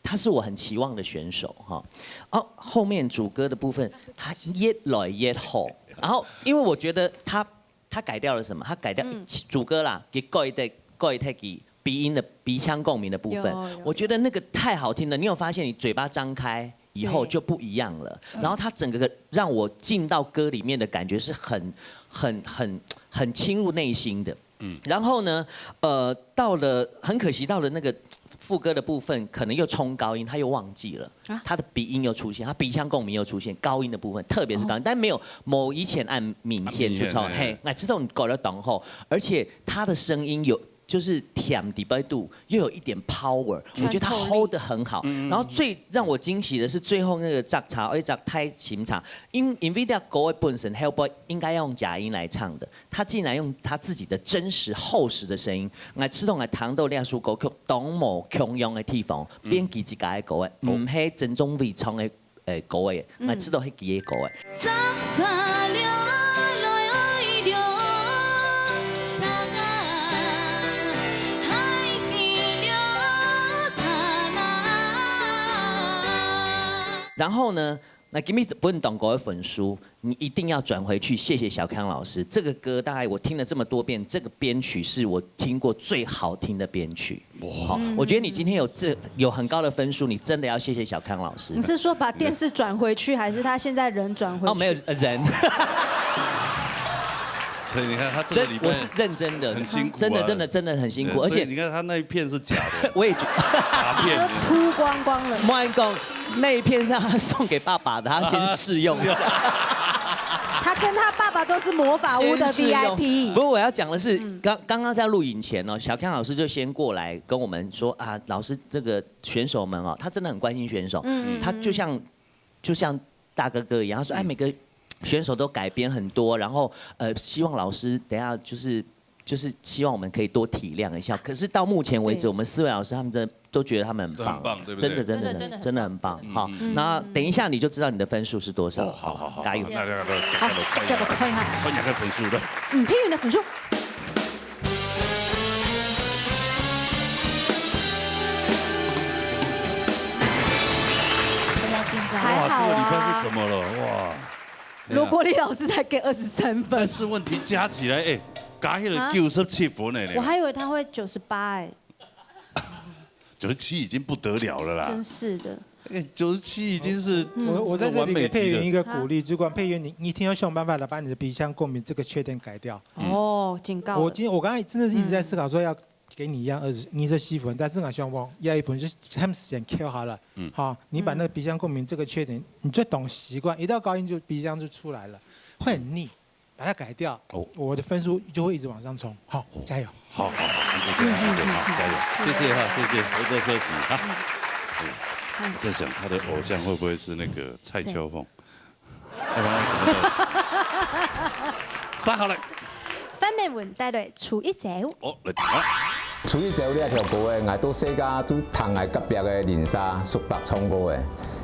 他是我很期望的选手哈。哦，后面主歌的部分他越来越好，然后因为我觉得他他改掉了什么？他改掉、主歌啦，给改的改的给鼻音的鼻腔共鸣的部分，有有我觉得那个太好听了。你有发现你嘴巴张开以后就不一样了，然后他整个让我进到歌里面的感觉是很很很很侵入内心的。嗯，然后呢，呃，到了很可惜，到了那个副歌的部分，可能又冲高音，他又忘记了，他的鼻音又出现，他鼻腔共鸣又出现，高音的部分，特别是高音，但没有某以前按明显就超，按明显嘿，那这种搞得懂后，而且他的声音有。就是甜底背度又有一点 power，我觉得他 hold 得很好。然后最让我惊喜的是最后那个炸茶，一炸太清茶，因因为这歌本身 Hellboy 应该要用假音来唱的，他竟然用他自己的真实厚实的声音来吃动来糖豆亮叔歌曲懂某穷用的地方，编辑自家的歌的，毋係真正会唱的。诶，歌的，来知道迄几个歌的。然后呢，那今日分当高的分数，你一定要转回去谢谢小康老师。这个歌大概我听了这么多遍，这个编曲是我听过最好听的编曲。好，我觉得你今天有这有很高的分数，你真的要谢谢小康老师。你是说把电视转回去，还是他现在人转回去？哦，没有呃人，所以你看他这个礼拜我是认真的，很辛苦啊真的真的真的很辛苦，而且对所以你看他那一片是假的，我也觉得。假片。秃光光了。莫讲那一片是他送给爸爸的，他先试用。他跟他爸爸都是魔法屋的 先试用 V I P。不过我要讲的是，刚刚刚在录影前哦，小康老师就先过来跟我们说啊，老师这个选手们哦，他真的很关心选手，他就像就像大哥哥一样，他说哎，每个选手都改编很多，然后呃，希望老师等一下就是就是希望我们可以多体谅一下。可是到目前为止，对我们四位老师他们真的都觉得他们很棒，很棒对不对真的真的真的真的很真的很棒。好，那等一下你就知道你的分数是多少。哦，好好好好，加油！那那那好，大家来看一下，看一下分数了。嗯，佩云的分数。看到现在，还好啊哇，这个礼拜是怎么了？哇！罗国立老师才给二十三分但，是问题加起来，哎，加起来啊九十七分呢。我还以为他会九十八哎，九十七已经不得了了啦，真是的。哎，九十七已经是我我在这里给佩云一个个鼓励，主管佩云，你你一定要想办法来把你的鼻腔共鸣这个缺点改掉。哦，警告了。我今天我刚才真的是一直在思考说要给你一样二十二十七分，但是我希望我要一分，就是他们时间 Q 好了，好，你把那个鼻腔共鸣这个缺点，你就懂习惯，一到高音就鼻腔就出来了，会很腻，把它改掉，哦我的分数就会一直往上冲。好，加油！好好好，谢谢谢谢，好加油，谢谢哈，谢谢，多多休息哈。嗯我在想他的偶像会不会是那个蔡秋凤？蔡芳芳怎么的？杀好了，范美文带来《出一招》。哦，来听啊。出一招這條歌誒，𠊎到細家就聽𠊎隔壁个鄰舍叔伯唱歌誒，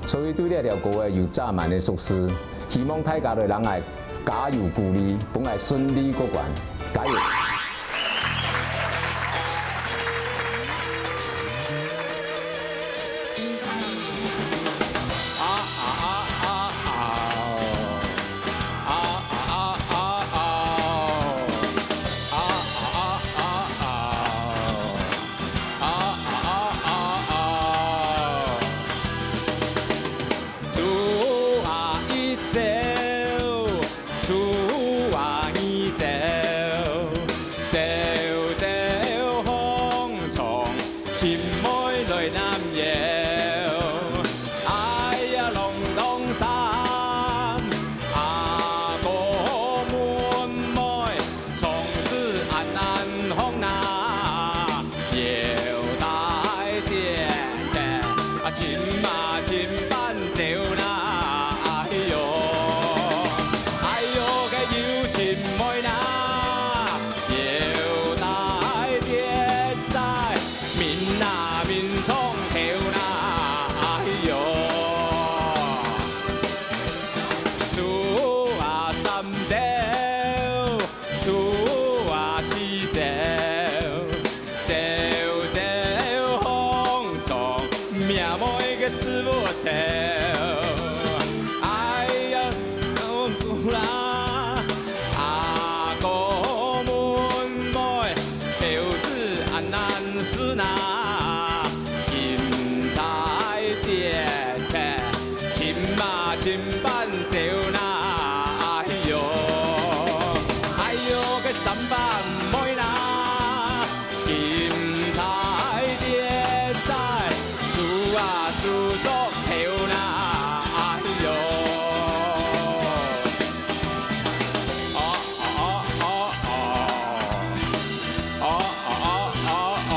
所以對這條歌誒有遮滿个熟識。希望大家來讓𠊎加油鼓勵，分𠊎順利過關，加油！尋啊尋伴走啦，哎喲，哎喲个有尋妹啦，有大跌在，眠啊眠床頭啦，哎喲，走啊三走。 走啊四走，走走風霜，命妹个師傅頭。哎呀，姑啦，阿哥問妹，表子恁難事哪，金钗跌忒，尋啊尋伴走哪，哎喲。 哎喲，个三八妹啦，金钗跌在，手啊手足头啦，哎喲。哦哦哦哦哦，哦哦哦哦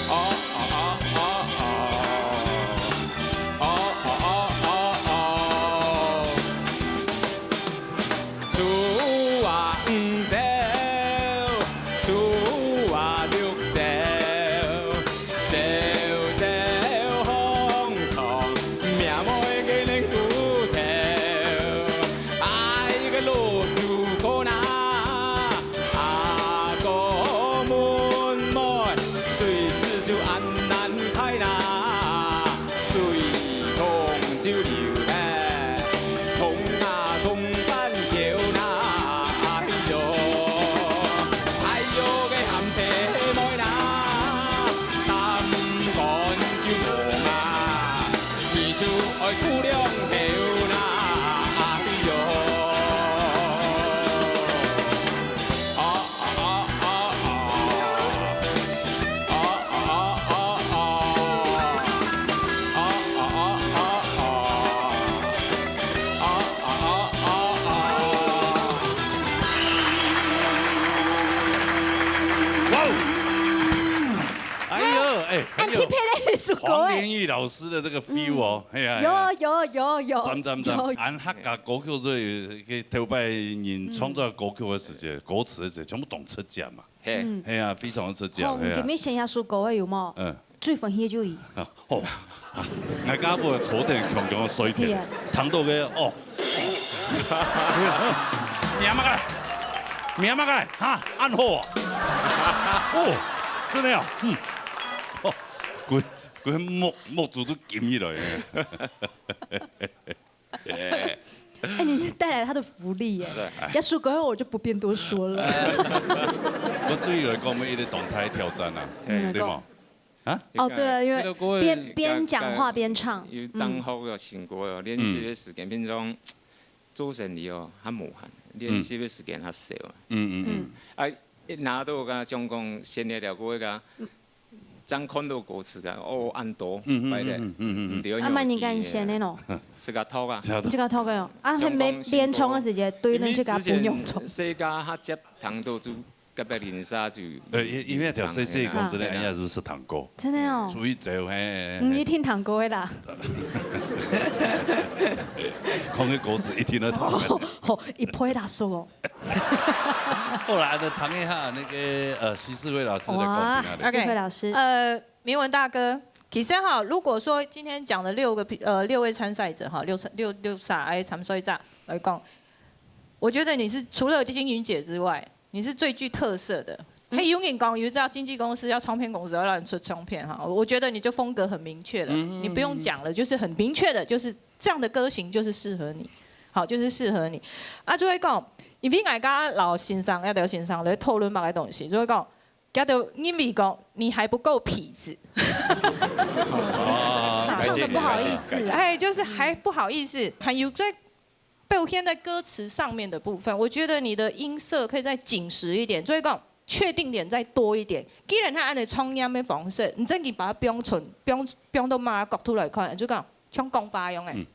哦，哦哦哦哦哦，哦哦哦哦哦。 走啊五走，走啊六走，走走風霜，命妹个冷骨頭。哎，个老祖公啊，阿哥問妹，誰知就恁難開啦。 水桶就流忒，桶啊桶半叫啦，哎喲，哎喲，个鹹茶妹啦，擔竿就無嘛，你就愛顧兩頭啦，哎喲。 哇哦！哎呦，哎，很有很特别的一首歌哎。黄连煜老师的這個 feel 哦，哎呀，哎呀。有有有有，讚讚讚！有。俺客家歌曲這个頭擺人創作歌曲的時節，歌詞的時節，全部當出色嘛。嘿。嗯。哎呀，非常的出色，好，哎呀。今日選一首歌的有無？嗯。最歡喜就伊。哦，啊，𠊎家婆坐等強強睡天，係啊。聽到个哦，命麼个來，命麼个來，哈，恁好啊！哦，真的啊，嗯，哦，歸歸目目珠都金起來。 哎，你帶來他的福利耶！對。要輸過後我就不便多說了。我對於來講，乜一个當大个挑戰啊，嗯，對無？啊？哦，對啊，因為邊邊講話邊唱，有正好个成果哦，練習个時間，平常做生理哦，較無閒，練習个時間較少啊。嗯嗯嗯。啊，一拿到个像講，先來了過个， 正看到歌詞个，哦，恁多，嗯嗯，快咧，嗯嗯嗯嗯嗯。毋對，啊，慢慢仔先个咯。自家讀啊。自家讀。自家讀个哦。啊，還沒連唱个時節，對，因為之前自家不用唱。世界較接聽到就隔壁鄰舍就，呃，因因為講細細講，真的，哎呀，就是聽歌。真的哦。出去走，嘿，嘿，嘿。你一定聽歌的啦。看个歌詞一定要聽。哦，哦，一拍大叔哦。 好啦，來聽一下那個，呃，徐世輝老師的公平啊。哇，世輝老師。呃，明文大哥，其實哈，如果說今天講的六個，呃，六位參賽者哈，六六六三个參賽者來講，我覺得你是除了金雲姐之外，你是最具特色的。嘿，有人講，有一家經紀公司要唱片公司要讓你出唱片哈，我覺得你就風格很明確了，你不用講了，就是很明確的，就是這樣的歌型就是適合你，好，就是適合你。啊，就會講，因為𠊎跟老先生，要聊先生來討論麼个東西，就會講，他就認為講你還不夠痞子，哦，唱得不好意思啊。哎，就是還不好意思，還有在表現在歌詞上面的部分，我覺得你的音色可以再緊實一點，所以講確定點再多一點。既然他按照唱音的方式，你真的把它標準標標到麼个角度來看，就講像講話一樣誒。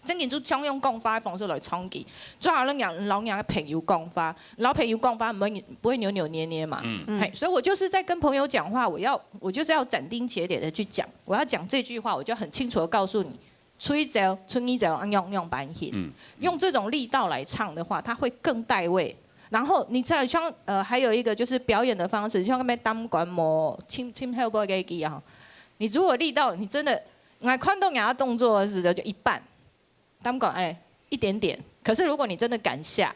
正經就像用講話个方式來唱歌，就好像老人个朋友講話，老朋友講話毋會，毋會扭扭捏捏嘛。嗯。嘿，所以我就是在跟朋友講話，我要，我就是要斬釘截鐵的去講，我要講這句話，我就很清楚的告訴你，出一招，出二招，啊，用，用板型，嗯。用這種力道來唱的話，它會更帶味。然後你再像，呃，還有一個就是表演的方式，像那邊擔管模，親，親後背个一樣，你如果力道，你真的，我看到人家動作的時候就一半，擔管，哎，一點點。可是如果你真的敢下，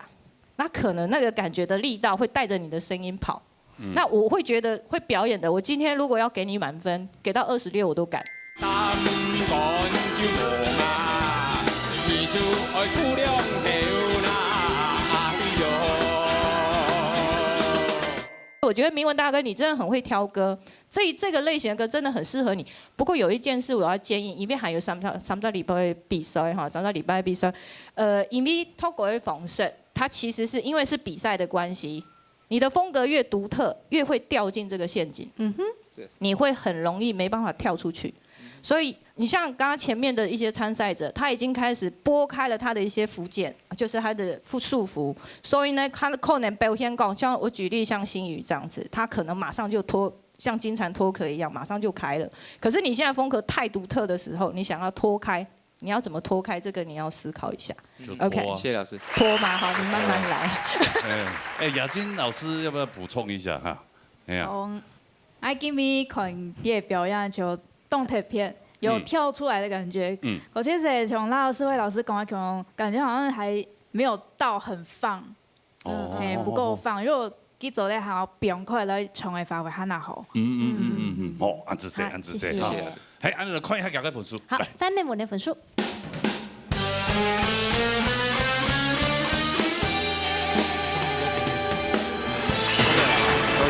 那可能那個感覺的力道會帶著你的聲音跑。嗯。那我會覺得會表演的，我今天如果要給你滿分，給到二十六我都敢。擔管就無嘛，你就愛顧量頭啦，哎喲。我覺得明文大哥，你真的很會挑歌，這，這個類型的歌真的很適合你。不過有一件事我要建議，因為還有三隻，三隻禮拜个比賽哈，三隻禮拜个比賽，呃，因為透過个方式，它其實是因為是比賽的關係，你的風格越獨特，越會掉進這個陷阱。嗯哼。對。你會很容易沒辦法跳出去。所以你像剛剛前面的一些參賽者，他已經開始撥開了他的一些附件，就是他的束縛。所以呢，他可能表現講，像我舉例像星宇這樣子，他可能馬上就脫，像金蟬脫殼一樣，馬上就開了。可是你現在風格太獨特的時候，你想要脫開，你要怎麼脫開？這個你要思考一下。就 OK。脫啊。謝謝老師。脫嘛，好，你慢慢來。哎，哎，雅君老師要不要補充一下哈？哎呀。哦，𠊎今晡日看佢个表演就當特別，有嗯。跳出來的感覺。嗯。我覺得像老師、魏老師講的，可能感覺好像還沒有到很放。哦。嘿，不夠放。如果佢做得好，放開來唱个話，會還較好。嗯，嗯，嗯，嗯，嗯。哦，恁仔細，啊，恁仔細，謝謝。哈。謝謝。嘿，恁樣來看一下佢个分數。好，來。范美文的分數。對，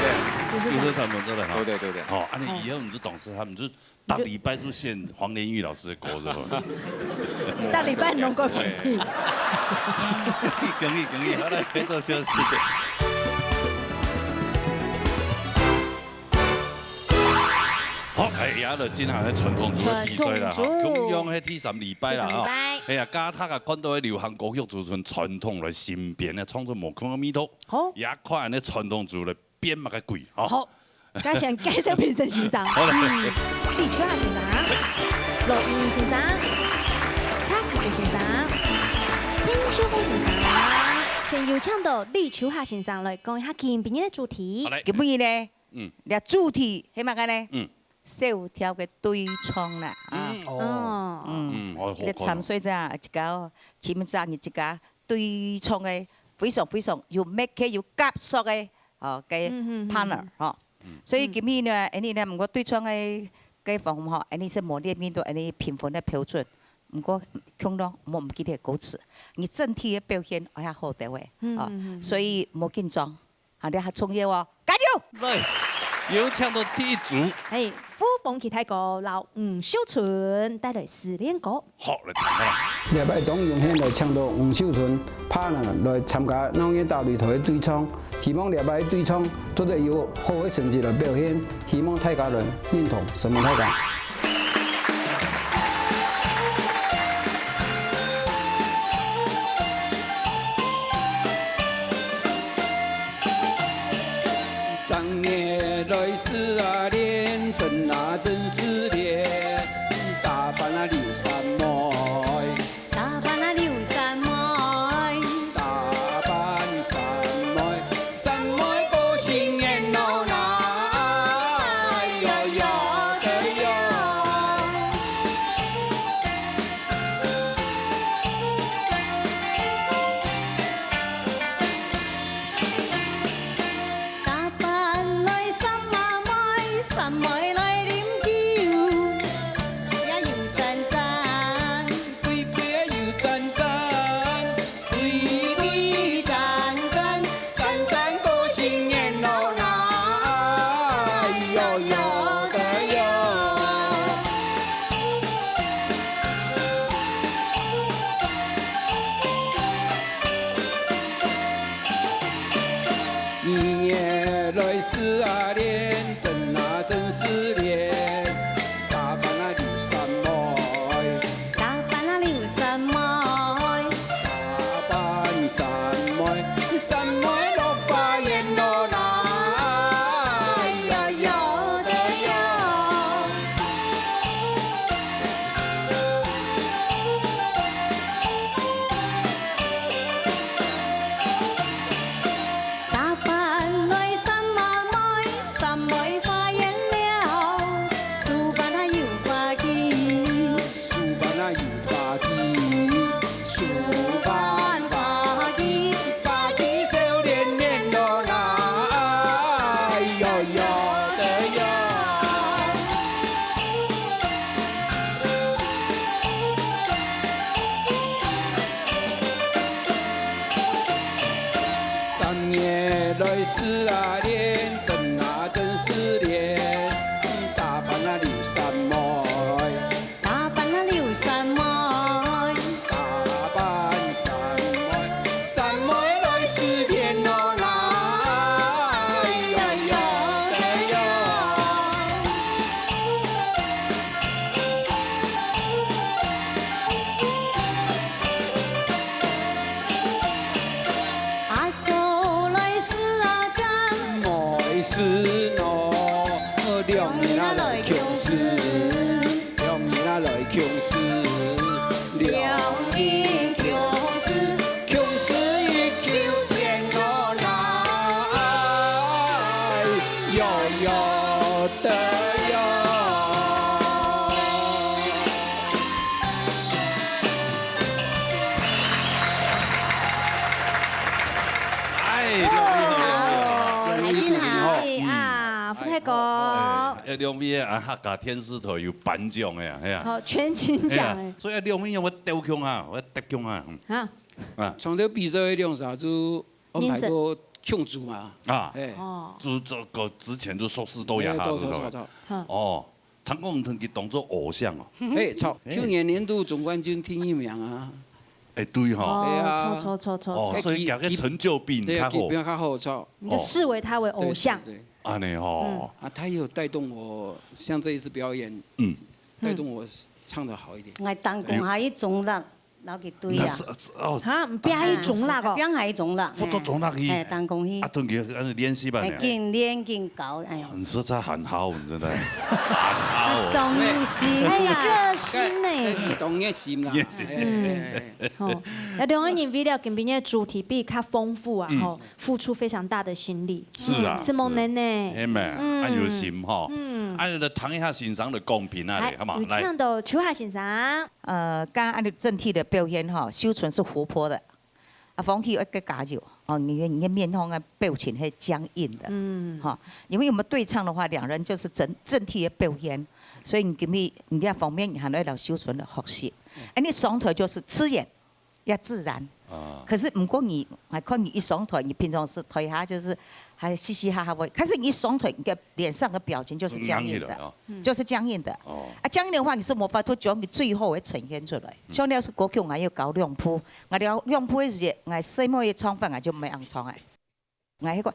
對。就是三分，對不對？哈。對，對，對，對。好，恁樣以後你就懂事，他們就 逐禮拜就選黃連煜老師的歌，是吧？逐禮拜攏過分去。恭喜，恭喜，好，來，拍手休息。謝謝。好，哎呀，就進行个傳統組个比賽啦，哈。傳統組。共樣係第三禮拜啦，哈。第三禮拜。哎呀，今下啊，看到个流行歌曲就從傳統來新編个創作無共个味道。好。也看个傳統組來 編麼个鬼，吼。好，該先介紹評審先生。好嘞。嗯，李秋霞先生、羅英先生、車啟傑先生、丁秀峰先生。先有請到李秋霞先生來講一下今晡日个主題。好嘞。今晡日呢，嗯。這主題係麼个呢？嗯。小調个對唱啦，啊。嗯，哦。哦。嗯。嗯，好，好看哦。這參賽者一家哦，基本上一家對唱个非常非常有默契、有合作个 哦，个嗯，嗯，嗯。partner，吼。嗯。所以今晡日呢，恁樣呢，毋過對唱个，个方面吼，恁樣係無列入到恁樣評分个標準。毋過，共樣，莫毋記得歌詞，你整體个表現愛較好兜仔，嗯，哦，嗯，嗯，嗯。所以莫緊張，啊，你較重要哦，加油！來，有請到第一組。嘿，呼風期待歌，摎吳秀春帶來失戀歌。 好，來聽看啦。這擺當榮幸來請到吳秀春partner來參加《鬧熱島》裡頭个對唱，希望這擺對唱做得有好个成績來表現，希望大家來認同，承蒙大家。 正月來失戀，真啊真失戀，打扮啊劉三妹。打扮啊劉三妹。打扮三妹，三妹過新年咯啦，哎喲喲，哎喲。 打扮來三阿妹，三妹來啉酒，也有讚讚，對杯也有讚讚，對杯讚讚，讚讚過新年咯啦，哎喲喲个喲。 二月來失戀，真啊真失戀，打扮啊劉三妹。打扮啊劉三妹。来穷事，两人穷事，穷事一穷变个来，哟哟的哟。哎，哇，两位好，两位好，哎，啊，福泰哥。哎，两位啊，客家电视台有頒奖的呀，哎呀。好，全勤奖哎。哎呀，所以两位有没有得奖啊？有得奖啊，嗯。啊。啊。上头比赛个两场就安排个庆祝嘛。啊。哎。哦。就这个之前就收视都呀，哎，都，是吧？都，都，都。嗯。哦，听讲同佢当做偶像哦。哎，操，哎。去年年度总冠军第一名啊。哎，对哈。哦，哎呀。错，错，错，错，哦，错。所以佢个成就比你较好。对啊，比我较好，操。你就视为他为偶像。对，对，对。 安尼吼。嗯。啊，他也有带动我，像这一次表演，嗯。带动我唱得好一点。𠊎當講下一種啦，然後去對啊。那是，哦。哈，毋變下一種啦哦。變下一種啦，不都種落去？嘿，當講去。啊，同佢安尼練習吧呢。嘿，緊練緊搞，哎呀。你實在很好，你真的。很好哦。懂你心，哎呀，熱心呢。哎，你懂我心啦。熱心。哎，哎，哎。嗯，吼，啊，兩个人為了今晡日个主題比較豐富啊，嗯。吼， 付出非常大的心力。是啊，嗯，承蒙你呢。是。係咩？嗯。啊，有心吼。嗯。啊，來聽一下先生个講評啊，來，好嘛，有請到秋霞先生。呃，剛剛恁樣整體的表現吼，秀純是活潑的，啊，方希愛加油哦，你的，你的面孔啊，表情係僵硬的，嗯。哈，因為我們對唱的話，兩人就是整，整體的表現，所以你今日，你這方面你還愛摎秀純來學習。嗯。哎，你上台就是自然， 也自然。啊。可是毋過你，𠊎看你一上台，你平常時台下就是還嘻嘻哈哈會，可是你一上台，你的臉上的表情就是僵硬的，是硬起來啊。就是僵硬的。哦。啊，僵硬的話，你是無法度將你最好的呈現出來。嗯。像這首歌曲，𠊎有搞兩部，𠊎兩，兩部个時節，𠊎細妹个唱法，𠊎就毋會恁唱誒。 𠊎係講，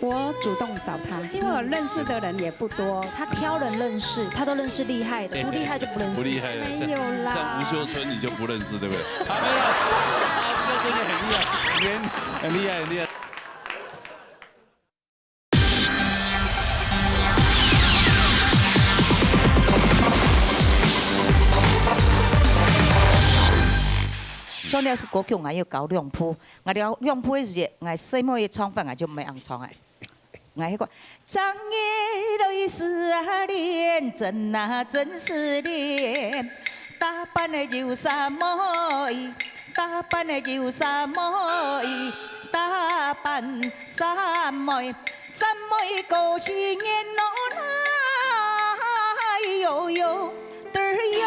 我主動找他，因為我認識的人也不多。他挑人認識，他都認識厲害的，不厲害就不認識。不厲害的，沒有啦。像，像吳秀春你就不認識，對不對？啊，沒有，啊，吳秀春也很厲害，很，很厲害，很厲害。 像這首歌曲，𠊎有搞兩部，𠊎兩，兩部个時節，𠊎細妹个唱法，𠊎就毋會恁唱誒。𠊎係講，正月落雨絲啊連，真啊真是連，打扮个有啥無意，打扮个有啥無意，打扮啥無意。 三妹过新年咯，哎哟哟，嘚儿哟。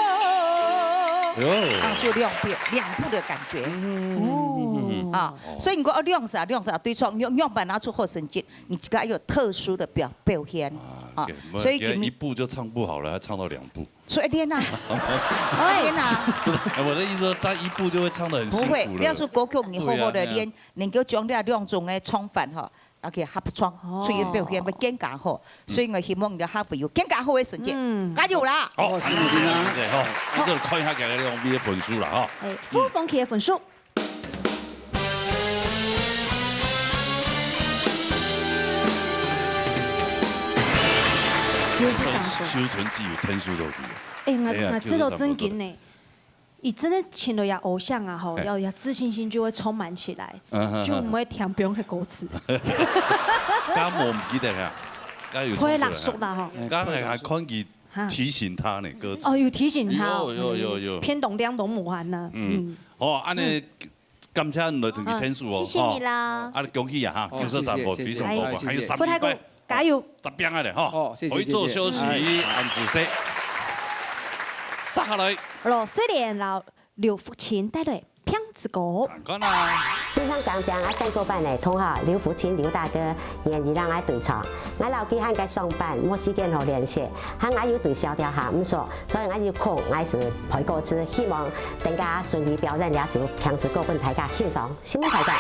哟。啊，是有兩遍，兩部的感覺。嗯。啊，哦。所以你講，哦，兩儕，兩儕對唱，仰，仰般拿出好成績，你自家有特殊的表，表現。啊，啊，OK，所以今天一部就唱不好了，還唱到兩部。 所以練啊，練啊。不是，哎，我的意思說，他一部就會唱得很辛苦了。不會，你要是歌曲，你好好地練，對啊，對啊。能夠將這兩種的唱法吼，啊，去合唱，哦。出音表現會更加好。嗯。所以我希望你的客戶有更加好的成績。嗯。加油啦！好，哦，謝謝，謝謝，謝謝，吼。那這看一下佢兩位的分數啦，吼。哎，傅鳳琪的分數。 又是上分。秀純只有天數落去。哎，𠊎，哎呀，𠊎知道真緊呢。佢真的尋到佢偶像啊，吼，哎。要，要自信心就會充滿起來，嗯，嗯，嗯。就毋會聽別人的歌詞。剛我毋記得了，剛有唱出來。會啦，熟啦，吼。剛才還看佢哈。提醒他呢，歌詞。哦，有提醒他哦。有，有，有，有。偏東亮東武漢呢。嗯。嗯。好，恁呢，嗯。 感謝你來同佢天數哦，啊，謝謝你啦。吼。啊，恭喜啊，哈，哦，九十三分，謝謝，非常過分，謝謝。還有三個禮拜，傅泰哥，加油。十遍啊咧，吼。哦，謝謝，可以做休息，謝謝。恁仔細。接下來。羅瑞蓮摎劉福清帶來《病子哥》。看看啊。非常感謝啊，三個班的同學劉福清劉大哥願意讓𠊎對唱，𠊎摎佢還該上班，無時間好練習，還𠊎有對小調下毋熟， 所以𠊎有空，𠊎係背歌詞，希望大家順利表演這首《病子哥》分大家欣賞，承蒙大家。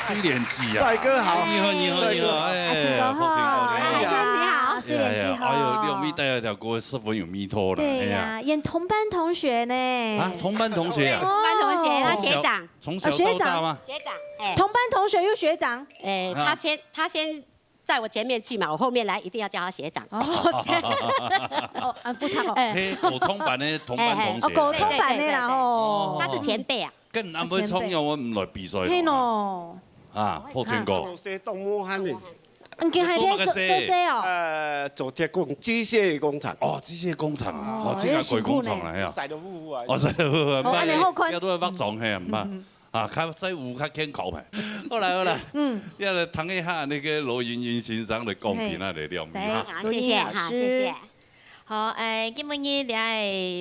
水莲姐啊。帥哥好。你好，你好，你好，哎，阿青哥好，博青哥，你好。哎呀，你好，水莲姐好。哎呀，哎呦，兩位帶來條歌十分有味道啦，對呀，哎呀。演同班同學呢。啊，同班同學啊。同班同學，他學長。從小，從小到大嗎？啊，學長。學長，哎。同班同學又學長。哎，啊。他先，他先在我前面去嘛，我後面來，一定要叫他學長。哦，這樣。哦，啊，不錯哦。哎。嘿，高中班的同班同學。哎，哎。哦，高中班的啦，對，對，對，對。哦。他是前輩啊。 跟恁會唱歌，我毋來比賽咯。嘿喏。啊，博青哥。做事當無閒呢。你今下在做，做麼个事？做事哦？呃，做鐵工，機械工程。哦，機械工程啊，哦，哦，這个鬼工程啦，哎呀。晒到烏烏啊。哦，晒到烏烏啊，哦，恁樣好看。這都係化妝嘿，毋怕。嗯，嗯。啊，較，再烏較健康嘛。好啦，好啦。嗯。要來聽一下那個羅盈盈先生的講評啊，嘿。來兩位哈。來，好，謝謝，羅盈盈老師。好，謝謝。 好，誒，今晡日這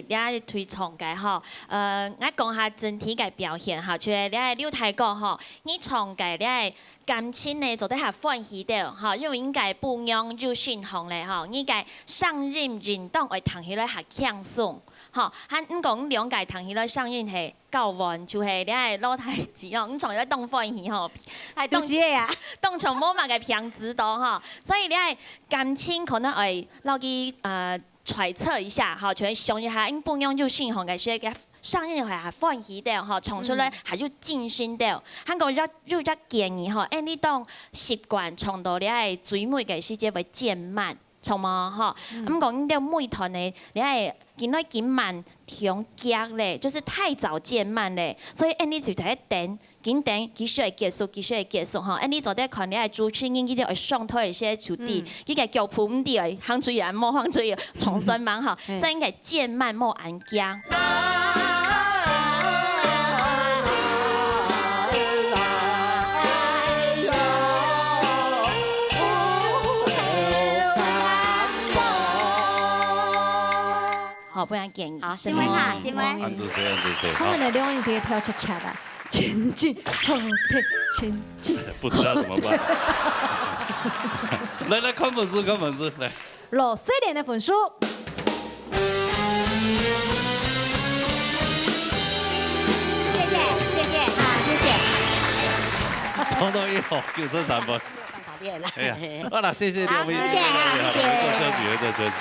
个，這个推唱个吼，呃，𠊎講下整體个表現吼，就係這个劉大哥吼，你唱个這个感情呢，做得較歡喜兜吼，因為應該不用有信號咧吼，應該聲音應當會聽起來較輕鬆吼，還毋過你兩个聽起來聲音係 交換，就係這个老弟子哦，你唱起來當歡喜吼，哎，當，就是个啊。當像無麼个品質到吼，所以這个感情可能會落去，呃，揣測一下吼，就係想一下，因為不用有信號个時，該聲音還，還歡喜兜吼，唱出來還有精神兜。嗯。還過有，有一個建議吼，哎，你當習慣唱到這个最尾个時節會漸慢。 唱無吼？嗯。毋過你兜每段呢，你愛緊來緊慢，傷遽咧，就是太早漸慢咧。所以，恁呢就在該等，緊等，繼續會結束，繼續會結束吼。恁呢做得看你个主持人，佢就會上台个時節就知，嗯。佢个腳步毋知會行出去，無行出去，重新忙吼。嗯。所以應該漸慢，莫恁遽。 好，不然建議。好，新聞哈，新聞。恁仔細，恁仔細，好。他們的兩人可以跳恰恰的，前進，後退，前進。不知道怎麼辦。來，來，看分數，看分數，來。 羅瑞蓮个分數。謝謝，謝謝，啊，謝謝。衝到一號，九十三分。沒有辦法練了。哎呀，好啦，謝謝兩位。好，謝謝啊，謝謝。多謝，多謝。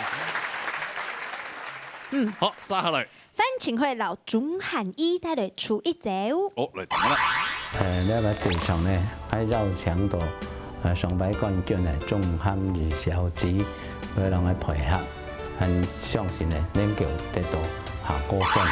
嗯。好，續下來。 范晟慧摎鍾漢儀帶來出一招。哦，來聽啦。呃，這个地上呢，愛邀請到，呃，上擺冠軍个鍾漢儀小姐，來讓佢配合，很相信呢，能夠得到下高分。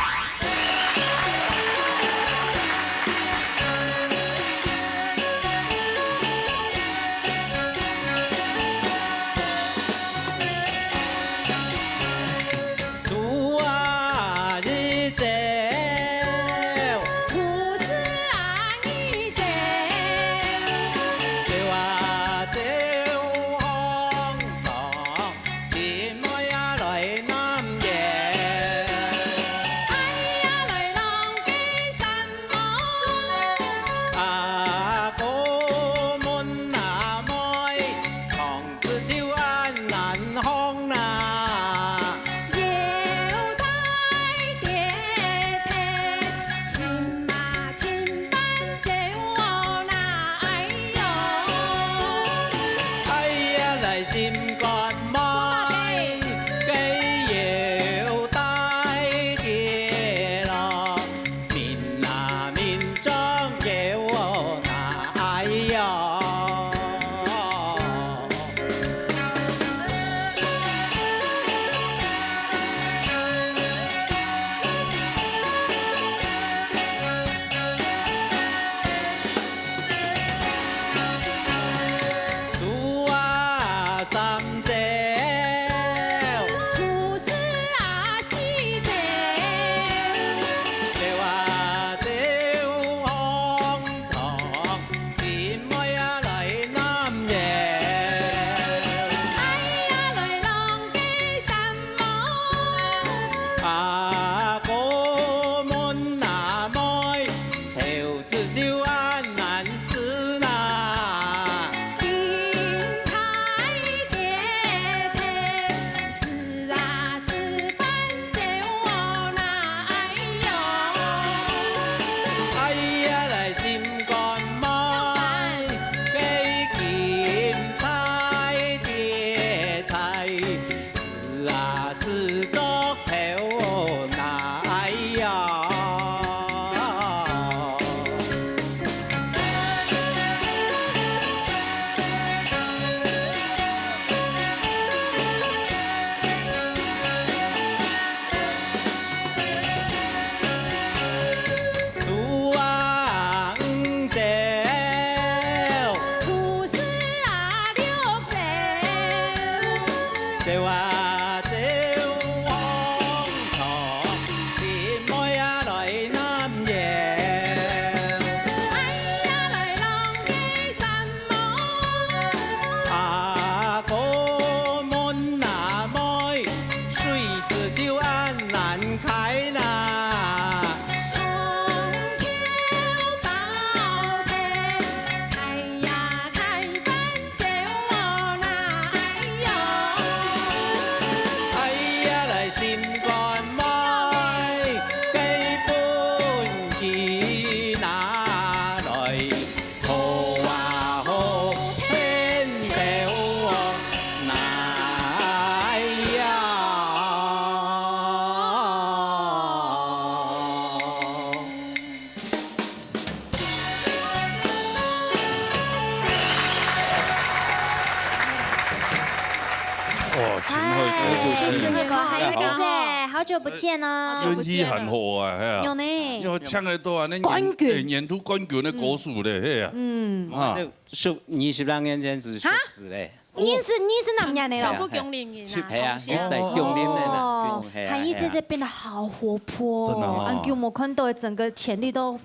主持人。新年快乐，韩怡姐姐，好久不见哦。运气很好啊，系啊。有呢。因为抢得到啊，那年，冠军。哎，年度冠军的歌手嘞，系啊。嗯。啊。就十，二十零年前是哈？十四嘞。二十，二十零年的咯。全部同龄人啊，七，同乡。系啊，在同龄人啊，哦，系啊，韩怡姐姐变得好活泼哦，真的哦。俺久没看到的整个潜力都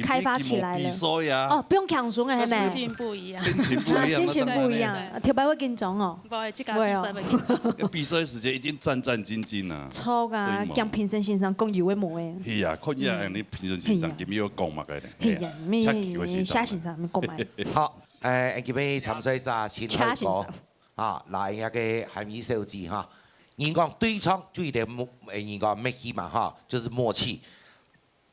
开发起来了。因为今天，今天没比赛啊。哦，不用抢songs了，系没？心情不一样。心情不一样，啊，心情不一样。对，对，对。啊，头摆会紧张哦。 不会，这个比赛会紧张。会啊。比赛时间一定战战兢兢啊。错啊，对嘛。驚评审先生讲有的无的。是啊，看一下，嗯。你评审先生今日要讲么个呢？是啊，嘿啊，请几位先生来。谢先生，你讲嘛。好，呃，今日参赛者请海哥，请先生。啊，来那个韩怡小姐哈。人讲对唱就一个默，呃，人讲默契嘛哈，就是默契。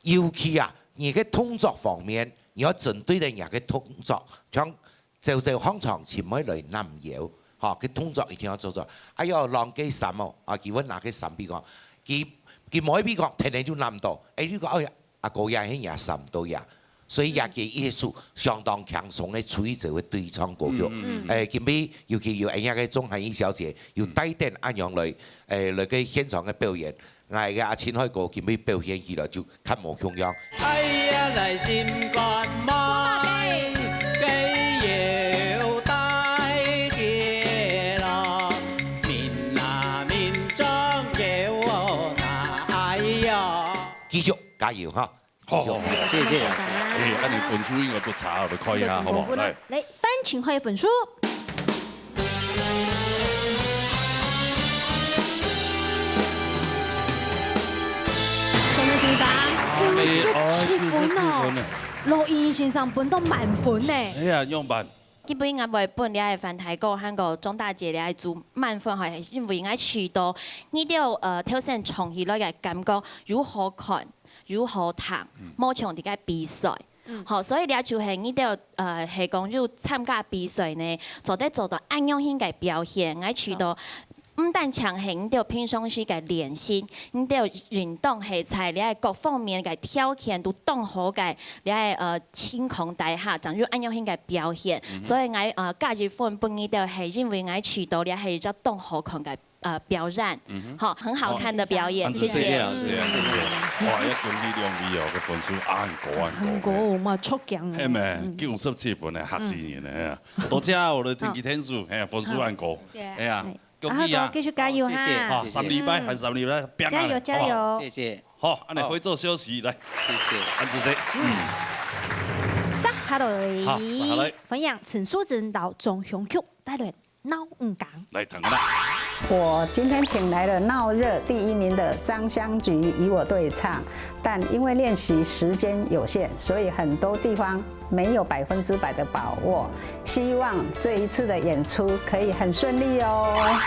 尤其啊，你个動作方面，你要針對著你个動作，像走走行行，盡會來濫腰，吼，个動作一定要做做。哎喲，浪个衫哦，啊，佢會拿个衫比講，佢，佢無一比講，天天就濫到，哎，你講，哎呀，阿哥呀，係你衫到呀。所以也个藝術相當輕鬆个處理這位對唱歌曲。嗯，嗯，嗯。哎，今日尤其有哎呀个鍾涵憶小姐，有帶等恁樣來，哎，來个現場个表演。 𠊎个阿青海哥今日表現起來就較無共樣。哎呀，來心肝買，雞油帶鐵咯，民啊民眾給我拿，哎呀。繼續加油哈！好，好，好。謝謝。哎，恁樣分數應該不差，我們看一下，好不好？來。來，范晴惠分數。 九十七分哦。哎，哦，九十七分呢。羅英先生分到滿分呢。哎呀，仰般？基本𠊎會分這个范大哥還過鍾大姐這个組滿分，吼，係因為𠊎試著，你兜，呃，頭先唱起來个感覺又好看，又好聽，嗯。無像這个比賽。 嗯。吼，所以這就係你兜，呃，係講有參加比賽呢，做得做到恁樣形个表現，𠊎試著，毋單淨係你兜平常時个練習，你兜運動係在這各方面个條件都當好个，這，呃，情況底下，正有恁樣形个表現。嗯哼。所以𠊎，呃，加一分分你兜，係因為𠊎試著這係一隻當好看个 呃，表演，嗯哼。好，很好看的表演，好，謝謝。謝謝老師，謝謝，謝謝。哇，要恭喜兩位哦，个分數恁高恁高。很高，嘛，出鏡。係咩？嗯。九十七分呢，嚇死人呢，係啊。多謝我的天氣天數，係啊，分數恁高。謝謝。係啊，哎，恭喜啊。阿哥，繼續加油哈。謝謝，好，謝謝。三禮拜，嗯。還三禮拜，拼啊，加油，加油。好不好？謝謝。好，恁樣，好。回座休息，來。謝謝。恁仔細。嗯。接下來，好，接下來。歡迎陳淑貞到鍾香菊帶來 鬧五更。來聽啦。我今天請來了鬧熱第一名的張香菊與我對唱，但因為練習時間有限，所以很多地方沒有百分之百的把握。希望這一次的演出可以很順利哦。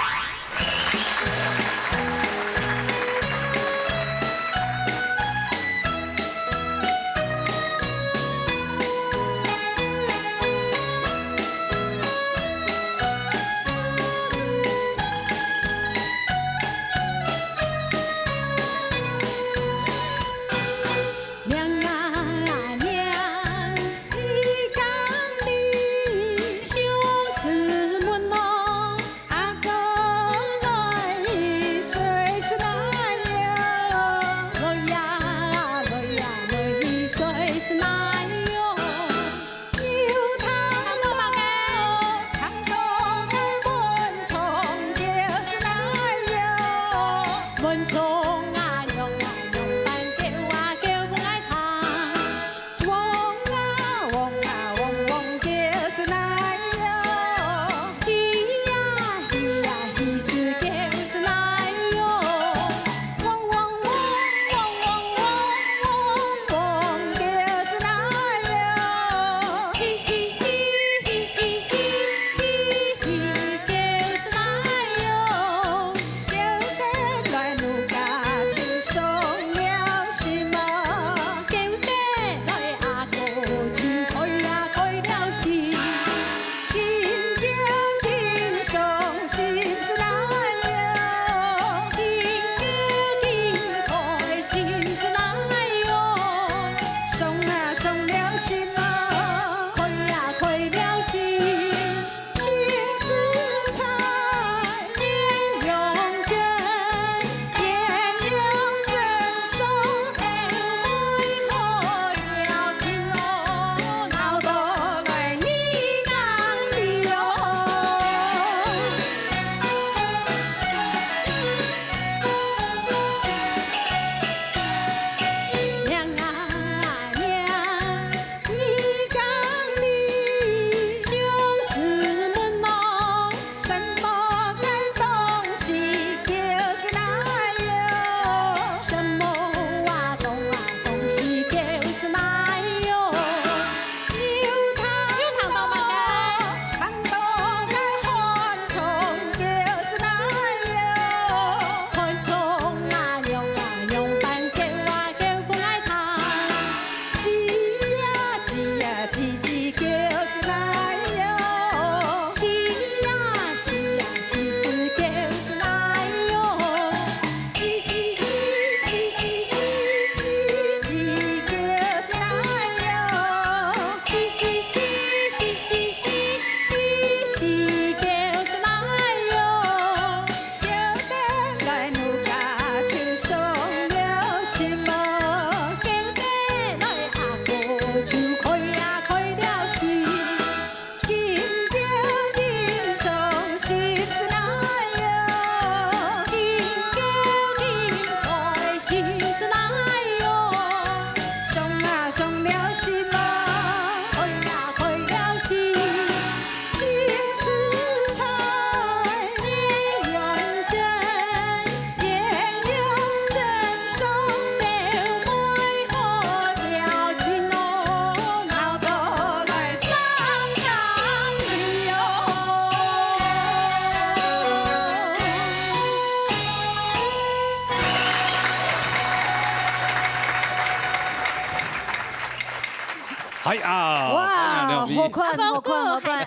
哎呀，哇，哎呀，好看，好看，好看。啊，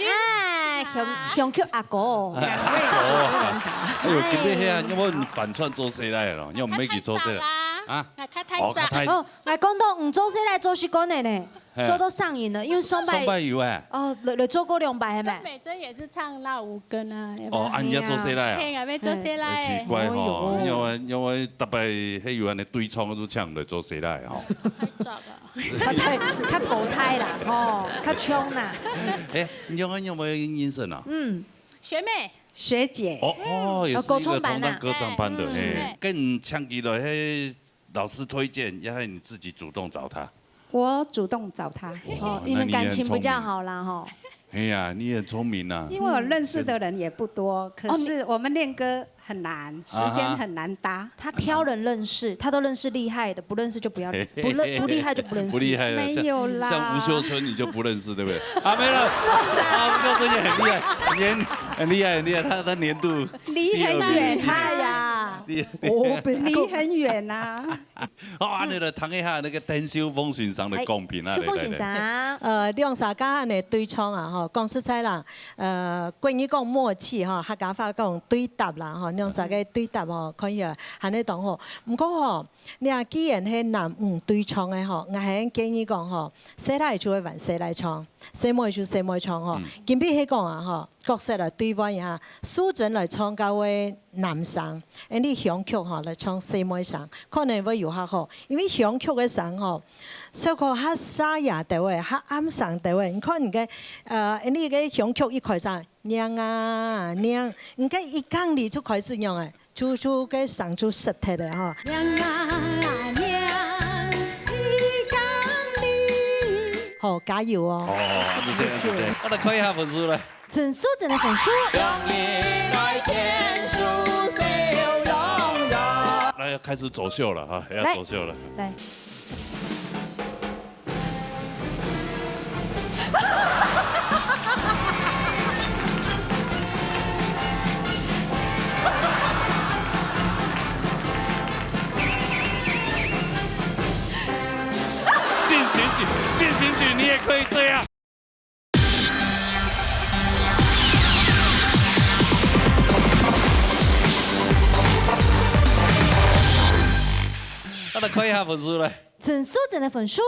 香，香口阿哥。哎，阿哥啊。哎呦，今日遐，你有無反串做細賴咯？你有無去做細賴？啊？哦，較大隻。哦，𠊎講到毋做細賴做習慣个呢，嘿。做到上癮了，因為上擺，上擺有欸。哦，來，來做過兩擺，係無？美珍也是唱那五根啊，有沒有？哦，啊，你也做細賴啊？嘿，𠊎也做細賴欸。哎，奇怪吼，哦喲。因為，因為逐擺係有恁呢對唱，就請來做細賴吼。太早了。 較大，較高大啦，吼，較衝啦。哎，你有，你有沒有認識啊？嗯。學妹。學姐。哦，哦，也是一個同班歌唱班的，哦，高中班啊。嘿，跟你唱起來，嘿，老師推薦，也是你自己主動找她？我主動找她，哇，哦，你們感情比較好啦，吼。哎呀，你很聰明啊。因為我認識的人也不多，可是我們練歌 很難，時間很難搭。啊哈。他挑人認識，他都認識厲害的，不認識就不要，不認，不厲害就不認識。不厲害的，沒有啦。像，像吳秀春你就不認識，對不對？啊，沒有啦。啊，吳秀春也很厲害，很，很厲害，很厲害，他，他年度離很遠，第二名。哎呀。離，哦，不要。離很遠啊。好，恁呢來聽一下那個鄧秀鳳先生的講評啊，來，來，來。秀鳳先生。呃，兩儕个恁呢對唱啊，吼，講實在啦， 呃，國語講默契吼，客家話講對答啦吼，兩儕个對答吼，看起來還係當好。毋過吼，你啊，既然係男女對唱个吼，𠊎還建議講吼，細賴就會換細賴唱，細妹就細妹唱吼。嗯。今晡日係講啊吼，角色來對換一下，淑珍來唱該位男聲，恁呢香曲吼來唱細妹聲，可能會有較好，因為香曲个聲吼，小可較沙啞兜仔，較暗聲兜仔。你看你个，呃，恁呢个香曲一開聲， 娘啊娘，你看一降哩就開始娘欸，就，就該聲就失忒了吼。娘啊娘，一降哩。好，加油哦。哦，是這樣，是這樣。謝謝。我來看一下分數來。陳淑珍个分數。來，要開始走秀了哈，要走秀了。來。來。 進行曲，進行曲，你也可以這樣。好，來看一下分數來。 陳淑珍个分數。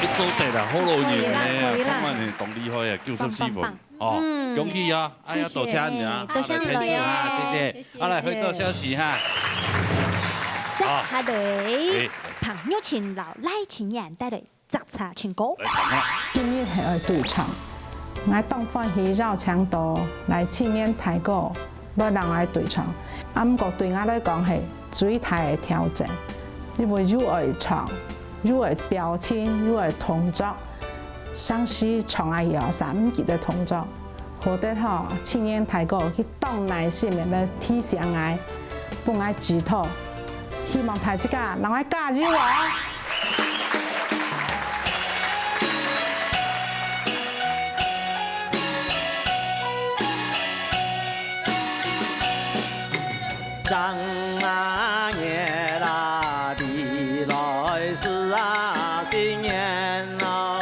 你做得啦，好老人呢，可以啦，可以啦。創辦人當厲害啊，九十四分。棒，棒，棒。哦，嗯。恭喜啊！哎呀，謝謝，多謝你啊，多謝你，來，退休啊，謝謝。謝謝。好，來，回到消息哈。好。下來，哎。彭玉琴摎賴清源帶來 摘茶情歌。來聽下。今日係愛對唱，𠊎當歡喜邀請到賴清源大哥來摎𠊎對唱。啊，毋過對𠊎來講係最大个挑戰，因為又愛唱，又愛表情，又愛動作，常時唱啊搖啥毋記得動作。好得好，清源大哥佢當耐心个來提醒𠊎，分𠊎指導。希望大自家摎𠊎加油哦！ 正月啊，未來時啊，新年咯。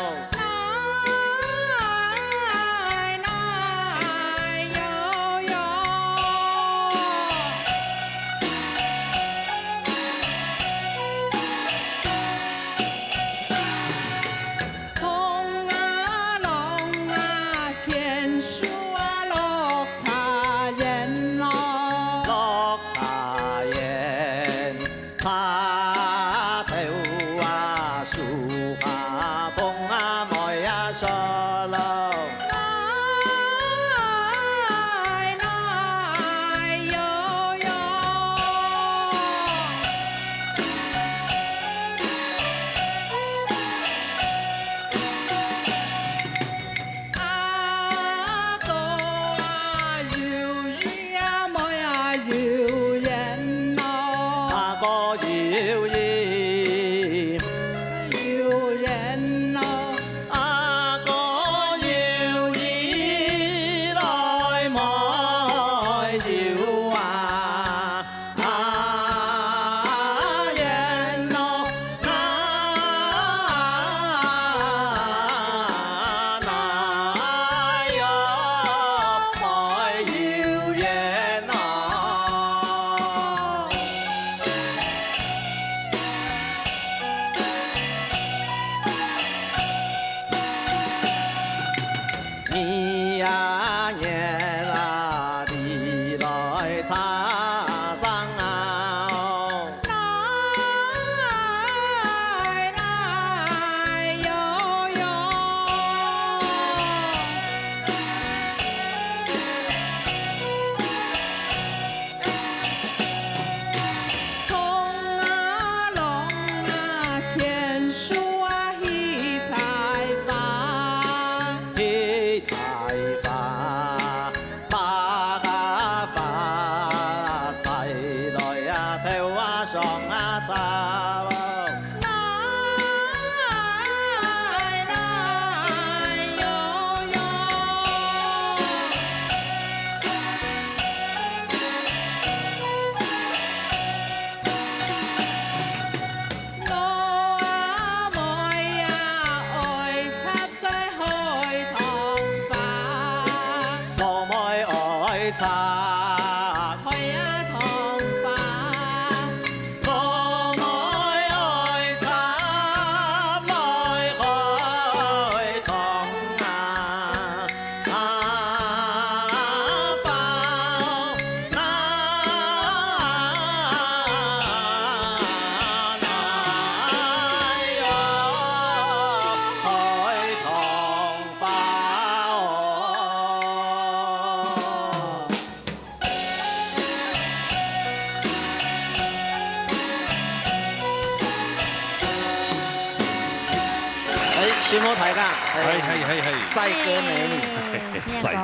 哎，承蒙大家，哎，嘿，嘿，嘿，嘿。帅哥美女。嘿，帅哥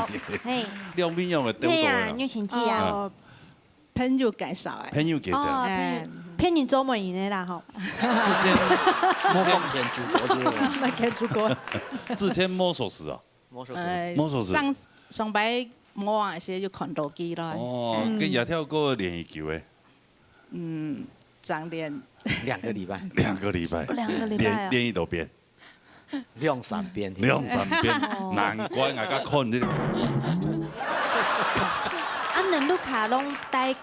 美女。嘿。兩位仰會鬥到啊？嘿啊，玉琴姐啊。啊。哦，朋友介紹哎。朋友介紹。哦，朋友，哎。騙人做媒人个啦吼。之前，莫講騙主播對吧？莫騙主播。之前無熟識啊？無熟識。呃，無熟識。上，上擺無啊，係有看到佢咯。哦，嗯。跟亞跳過聯誼久誒。 嗯，正練。兩個禮拜。兩個禮拜。兩個禮拜啊。練，練幾多遍？兩三遍。兩三遍，哦。難怪𠊎个看你。啊，恁樣屋下攏戴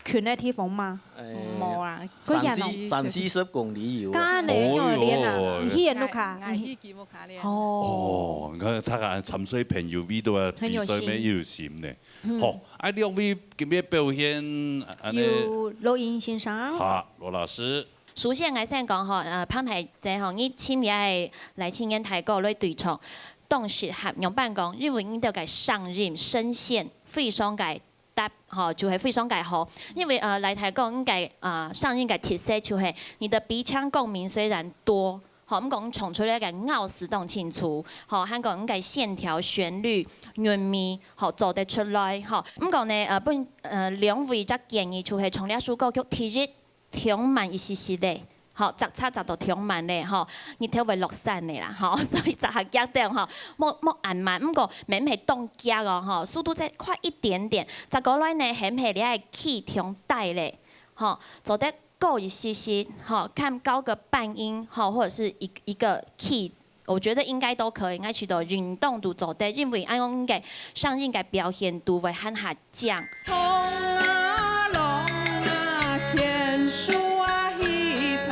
近个地方嗎？哎，無啊。三四，三四十公里有啊。該恁樣會練啊，哦喲。你去人屋下，𠊎，𠊎去佢屋下練。哦。哦，你看佢个潛水朋友，為到啊，很有心。比賽咩有心呢。嗯。好，啊，兩位今日表現，啊，恁樣。有羅英先生。好，羅老師。 首先，𠊎先講吼，呃，彭大姐吼，你請你个來青年大哥來對唱，當適合，仰般講，因為你兜个聲音、聲線非常个搭，吼，就係非常个好。因為，呃，來大哥，你个，呃，聲音个特色就係你的鼻腔共鳴雖然多，吼，毋過你唱出來个咬字當清楚，吼，還講你个線條、旋律、韻味，吼，做得出來，吼。毋過呢，呃，本，呃，兩位个建議就係唱這首歌曲，第一， 忒慢一息息咧，吼，扎車扎到忒慢咧，吼，日頭會落山咧啦，吼，所以扎較遽兜，吼，莫，莫恁慢，毋過乜毋係當遽哦，吼，速度再快一點點。再過來呢，係毋係這个key忒低咧，吼，做得高一息息，吼，看高個半音，吼，或者是一，一個key 我覺得應該都可以，𠊎試著運動都做得，因為恁樣个聲音个表現度會還較靚。風啊，浪啊，牽手啊，去採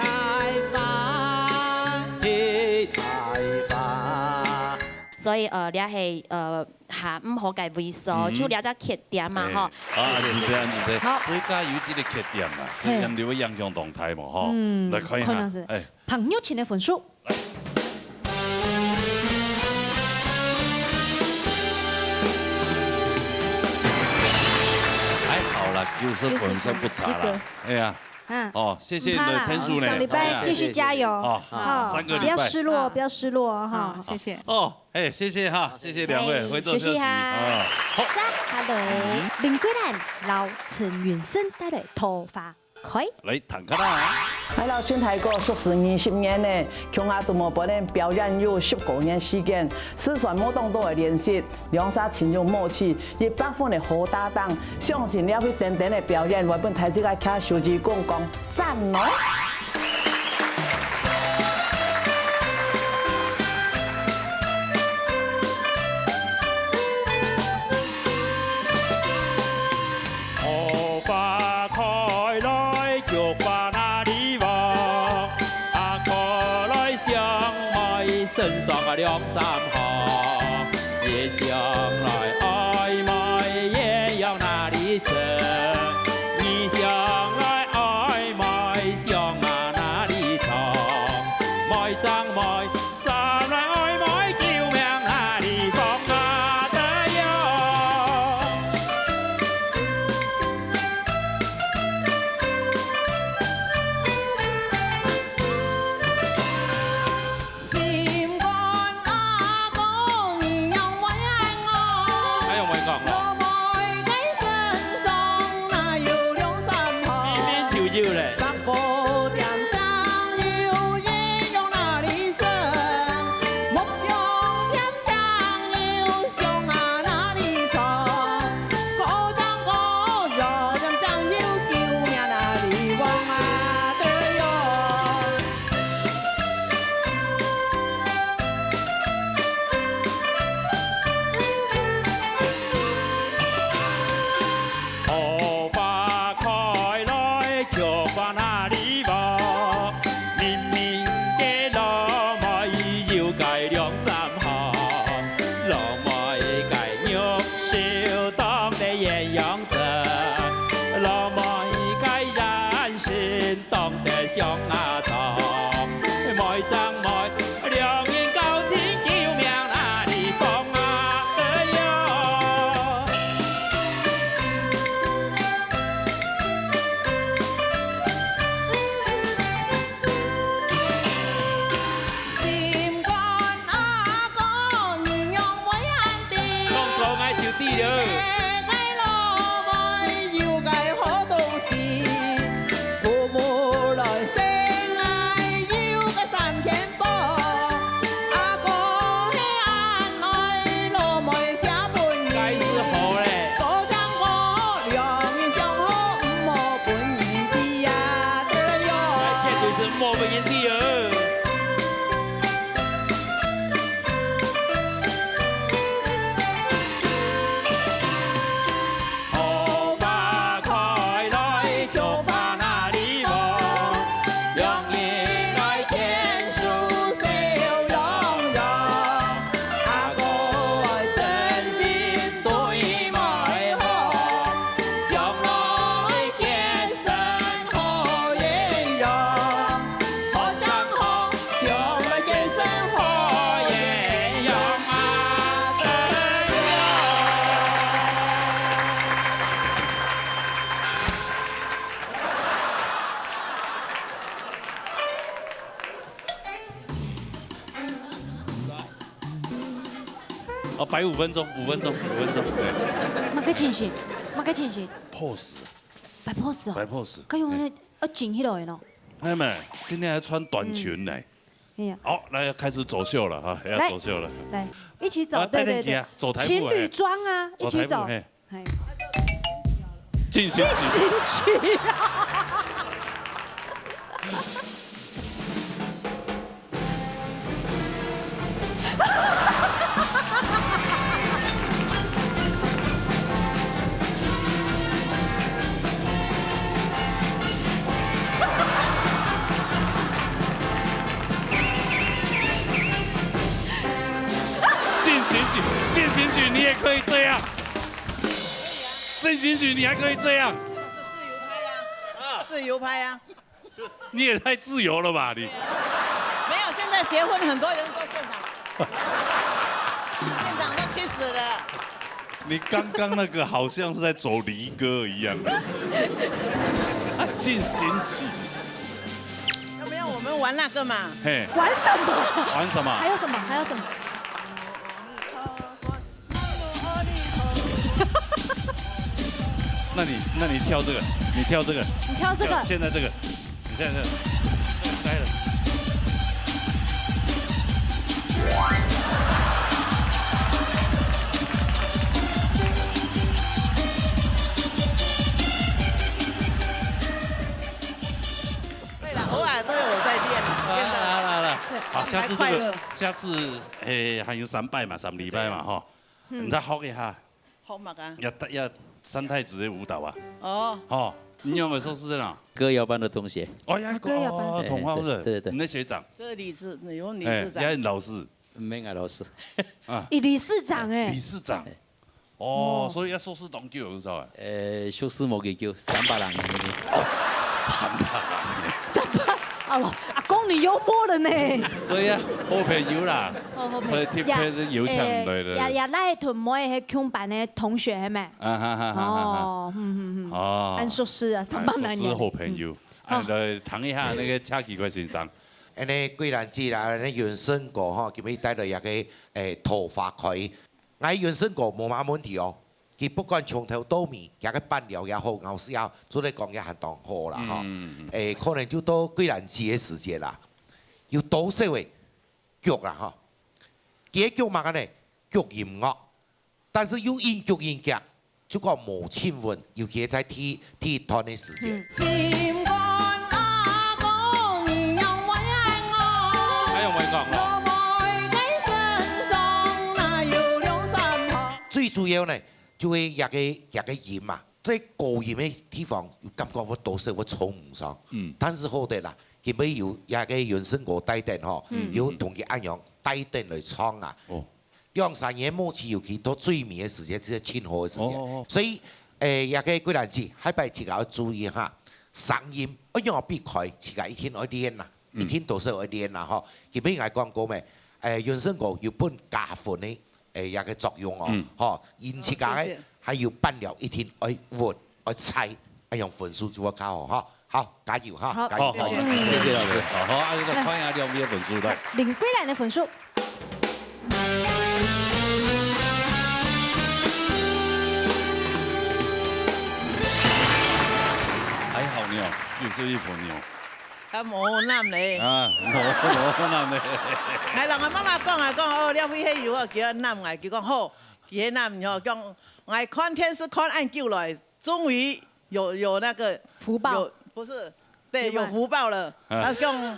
花。去採花。所以，呃，這係，呃，下毋好个位所，嗯。就這隻缺點嘛，哎，吼。啊，恁仔細，恁仔細。好。所以佢有一個缺點嘛，所以嘿。人就會影響動態嘛，吼。嗯，來看一下，可能是。哎。朋友圈的分數。 還好啦，九十分算不差啦。九十分，及格。哎呀，嗯。哦，謝謝你的分數呢。毋怕啦，上禮拜繼續加油。哎呀。哦，好，三個禮拜。不要失落，不要失落哦，哈。好，謝謝。哦，哎，謝謝哈，謝謝兩位，哎，回座休息，休息哈。啊。好。Hello，嗯。林桂蘭、劉陳雲生帶來桃花 開。來，聽看啊。𠊎摎陳大哥熟識二十年呢，從來都無分人表演有十過年時間，就算無當多个練習，兩儕盡有默契，一百分个好搭檔。相信這回等等个表演會分大自家擎手指公講讚哦！ 桃花開來，菊花哪裡無？花開來相愛，身上啊兩三好。夜想來，愛妹夜陽哪裡出？你想來，愛妹想啊哪裡藏？妹正妹， 三來愛妹，救命哪裡放啊得喲？心肝啊，有咧。 桃花開來，菊花哪裡無？明明个老妹有个兩三下，老妹个玉手當得鴛鴦針，老妹个眼神當得象牙塔。妹仔妹，兩人交情救命哪裡放啊？哎喲！ 心肝阿哥，你仰會恁知？講講𠊎就知了。𠊎老妹有个好東西，父母來生𠊎有个三件寶，阿哥係恁愛，老妹嫁分你。該係好咧。多謝我，兩人相好，毋好分人知啊，對了喲。哎，絕對係毋好分人知哦。 桃花開來，菊花哪裡無？兩人愛牽手笑容容，阿哥愛真心對妹好，將來結成好姻緣。 好將好，將來結成好姻緣啊！哦，擺五分鐘，五分鐘，五分鐘，對。麼个情形？麼个情形？Pose。擺pose哦？擺pose。該用那 要緊起來喏。妹妹，今天還穿短裙呢。嗯。哎呀。好，來，要開始走秀了哈，要走秀了。來，一起走，啊，對，對，對。帶等你啊，走台步，情侶裝啊，哎。一起走。走台步，嘿。嘿。進行曲。進行曲啊。 進行曲，進行曲，你也可以這樣。進行曲，你還可以這樣。這是自由拍呀。啊。自由拍呀。 你也太自由了吧，你！沒有，現在結婚很多人都現場，現場都kiss了。你剛剛那個好像是在走離歌一樣的。啊，進行曲。要不要我們玩那個嘛？嘿。玩什麼？玩什麼？還有什麼？還有什麼？ 那你，那你跳這個，你跳這個，你跳這個。跳現在這個，你現在這個，這個該了。對了，偶爾都有我在練，好了，練到好了，好了。對，好，下次這個，放開快樂。下次，誒，還有三擺嘛，三禮拜嘛，對。吼。嗯。你再學一下。 好嘛啊。也，也三太子的舞蹈啊。哦。吼，你有沒有熟識啦？歌謠班的同學。哦，也，歌謠班。哦，同學是。對，對，對。你的學長。這個理事，你問理事長。哎，也很老師。沒有老師。啊。欸，理事長欸。理事長。哎。哦，哦。所以也熟識當久，你知道吧？呃，熟識無幾久，三百零年。哦，三百零年。三百，哎喲，阿公你幽默了呢。所以啊，好朋友啦。 哦，好朋友。所以特別邀請來了。也，也，也來同妹係共班个同學係無？啊哈哈哈哈哈。哦，嗯，嗯，嗯。哦。恁熟識啊，三百零年。哎，熟識好朋友。嗯。啊，來談一下那個車奇怪先生。恁呢，桂蘭姐啦，恁呢，有人生過吼，今日帶來一個，誒，桃花開。𠊎有人生過，無麼問題哦。佢不管從頭到尾，佢个扮尞也好，咬字也好，做得講也還當好啦，吼。嗯，嗯，嗯。誒，可能就到桂蘭姐个時節啦，有多少个劇啦，吼。佢个劇麼个呢？劇音樂，但是又因劇因劇，就講無親溫，尤其在第，第一段个時節。嗯。心肝阿哥，你仰會恁戇？哎呀，會戇哦。落妹个身上哪有兩三項？最主要呢， 就係這个，這个音嘛，在高音个地方有感覺會多少會衝毋上。嗯。但是好得啦，今晡日有這个雲順哥帶等吼，嗯。有同佢恁樣帶等來唱啊。哦。兩儕人默契，尤其到最尾个時間，這係盡好个時間。哦，哦，哦。所以，誒，這个桂蘭姐，下擺自家愛注意哈，聲音愛仰般開，自家一定愛練啦。 嗯。一定多少愛練啦，吼。今晡日𠊎講過咩？誒，雲順哥有分加分个，誒，一个作用哦，嗯。吼，因自家个，哦，謝謝。還有扮尞一定愛穩，愛在，恁樣分數就會較好，吼。好，加油，哈，好，加油，好，好，加油。謝謝老師。好，好，啊，這个看一下兩位个分數，來。林桂蘭个分數。還好呢，有時候一分呢。 啊，無揇咧。啊，無，無揇咧。𠊎摎𠊎媽媽講啊，講，哦，這位係有啊，佢愛揇𠊎，佢講好，佢係揇，然後講，𠊎看電視看恁久來，終於有，有那個福報。有，不是，對，有福報了。啊。佢講，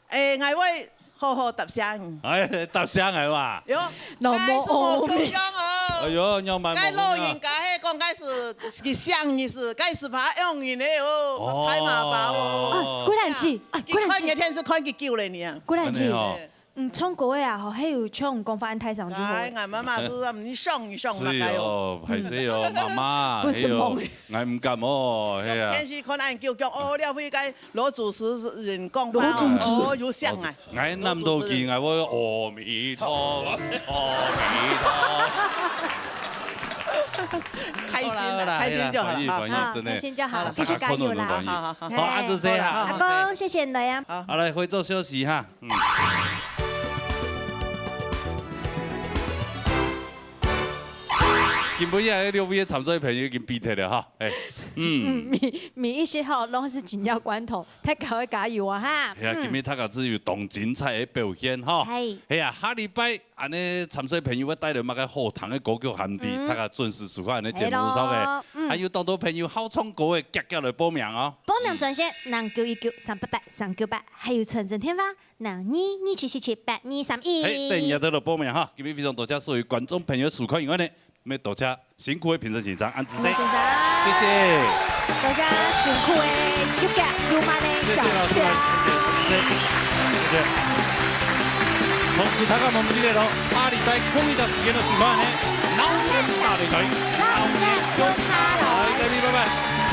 誒，𠊎會好好答謝你。哎，答謝𠊎哇。喲，老母該係無共樣哦。哎喲，你要買該老人家係講，該係佢想你係，該係別樣人个哦，哦。大媽寶哦。啊，桂蘭姐，啊，桂蘭姐。佢看你个電視看幾久了呢啊？桂蘭姐，恁樣哦。嗯，唱歌个啊，吼，還有像講話恁大聲就好了。哎，𠊎媽媽係啊，你想你想嘛，係該哦。哦，歹勢哦，媽媽，不是夢。哎喲，𠊎毋敢哦，係啊。電視看恁久，講，哦，這位該老主持人講話，老主持。哦，有想啊。 𠊎揇到佢，𠊎會阿彌陀佛，阿彌陀佛。開心啦，好啦，好啦，開心就好了，好啦，好啦，哈。歡喜，歡喜，啊，真的。開心就好，好啦，繼續加油啦。大家看到都歡喜。好，好，好，好。好，啊，這係哈。好啦，好，好。阿公，謝謝你來啊。好。好，來，回座休息哈。嗯。今晡日六位个參賽朋友已經比忒了哈，哎，嗯。嗯，每，每一些哈，都是緊要關頭。 大家愛加油啊哈！係啊，嗯。今日大家係有當精彩个表現吼。係。係啊，下禮拜恁呢參賽朋友會帶來麼个好聽个歌曲，喊你，嗯。大家準時收看恁呢節目上个。係咯，嗯。還有當多朋友好唱歌个，遽遽來報名哦。報名專線：零九一九三八八三九八，還有傳真電話：零二二七七七八二三一。係，等下就來報名哈。今日非常多謝所有觀眾朋友收看以外呢， 乜多謝辛苦个評審先生，恁仔細。辛苦先生。謝謝。多謝辛苦个又遽又慢个小謝謝老師們，謝謝，謝謝，謝謝。同時大家毋好記得哦，下禮拜空一隻時間个時間呢，鬧熱大擂台，鬧熱共下來。好，各位，拜拜。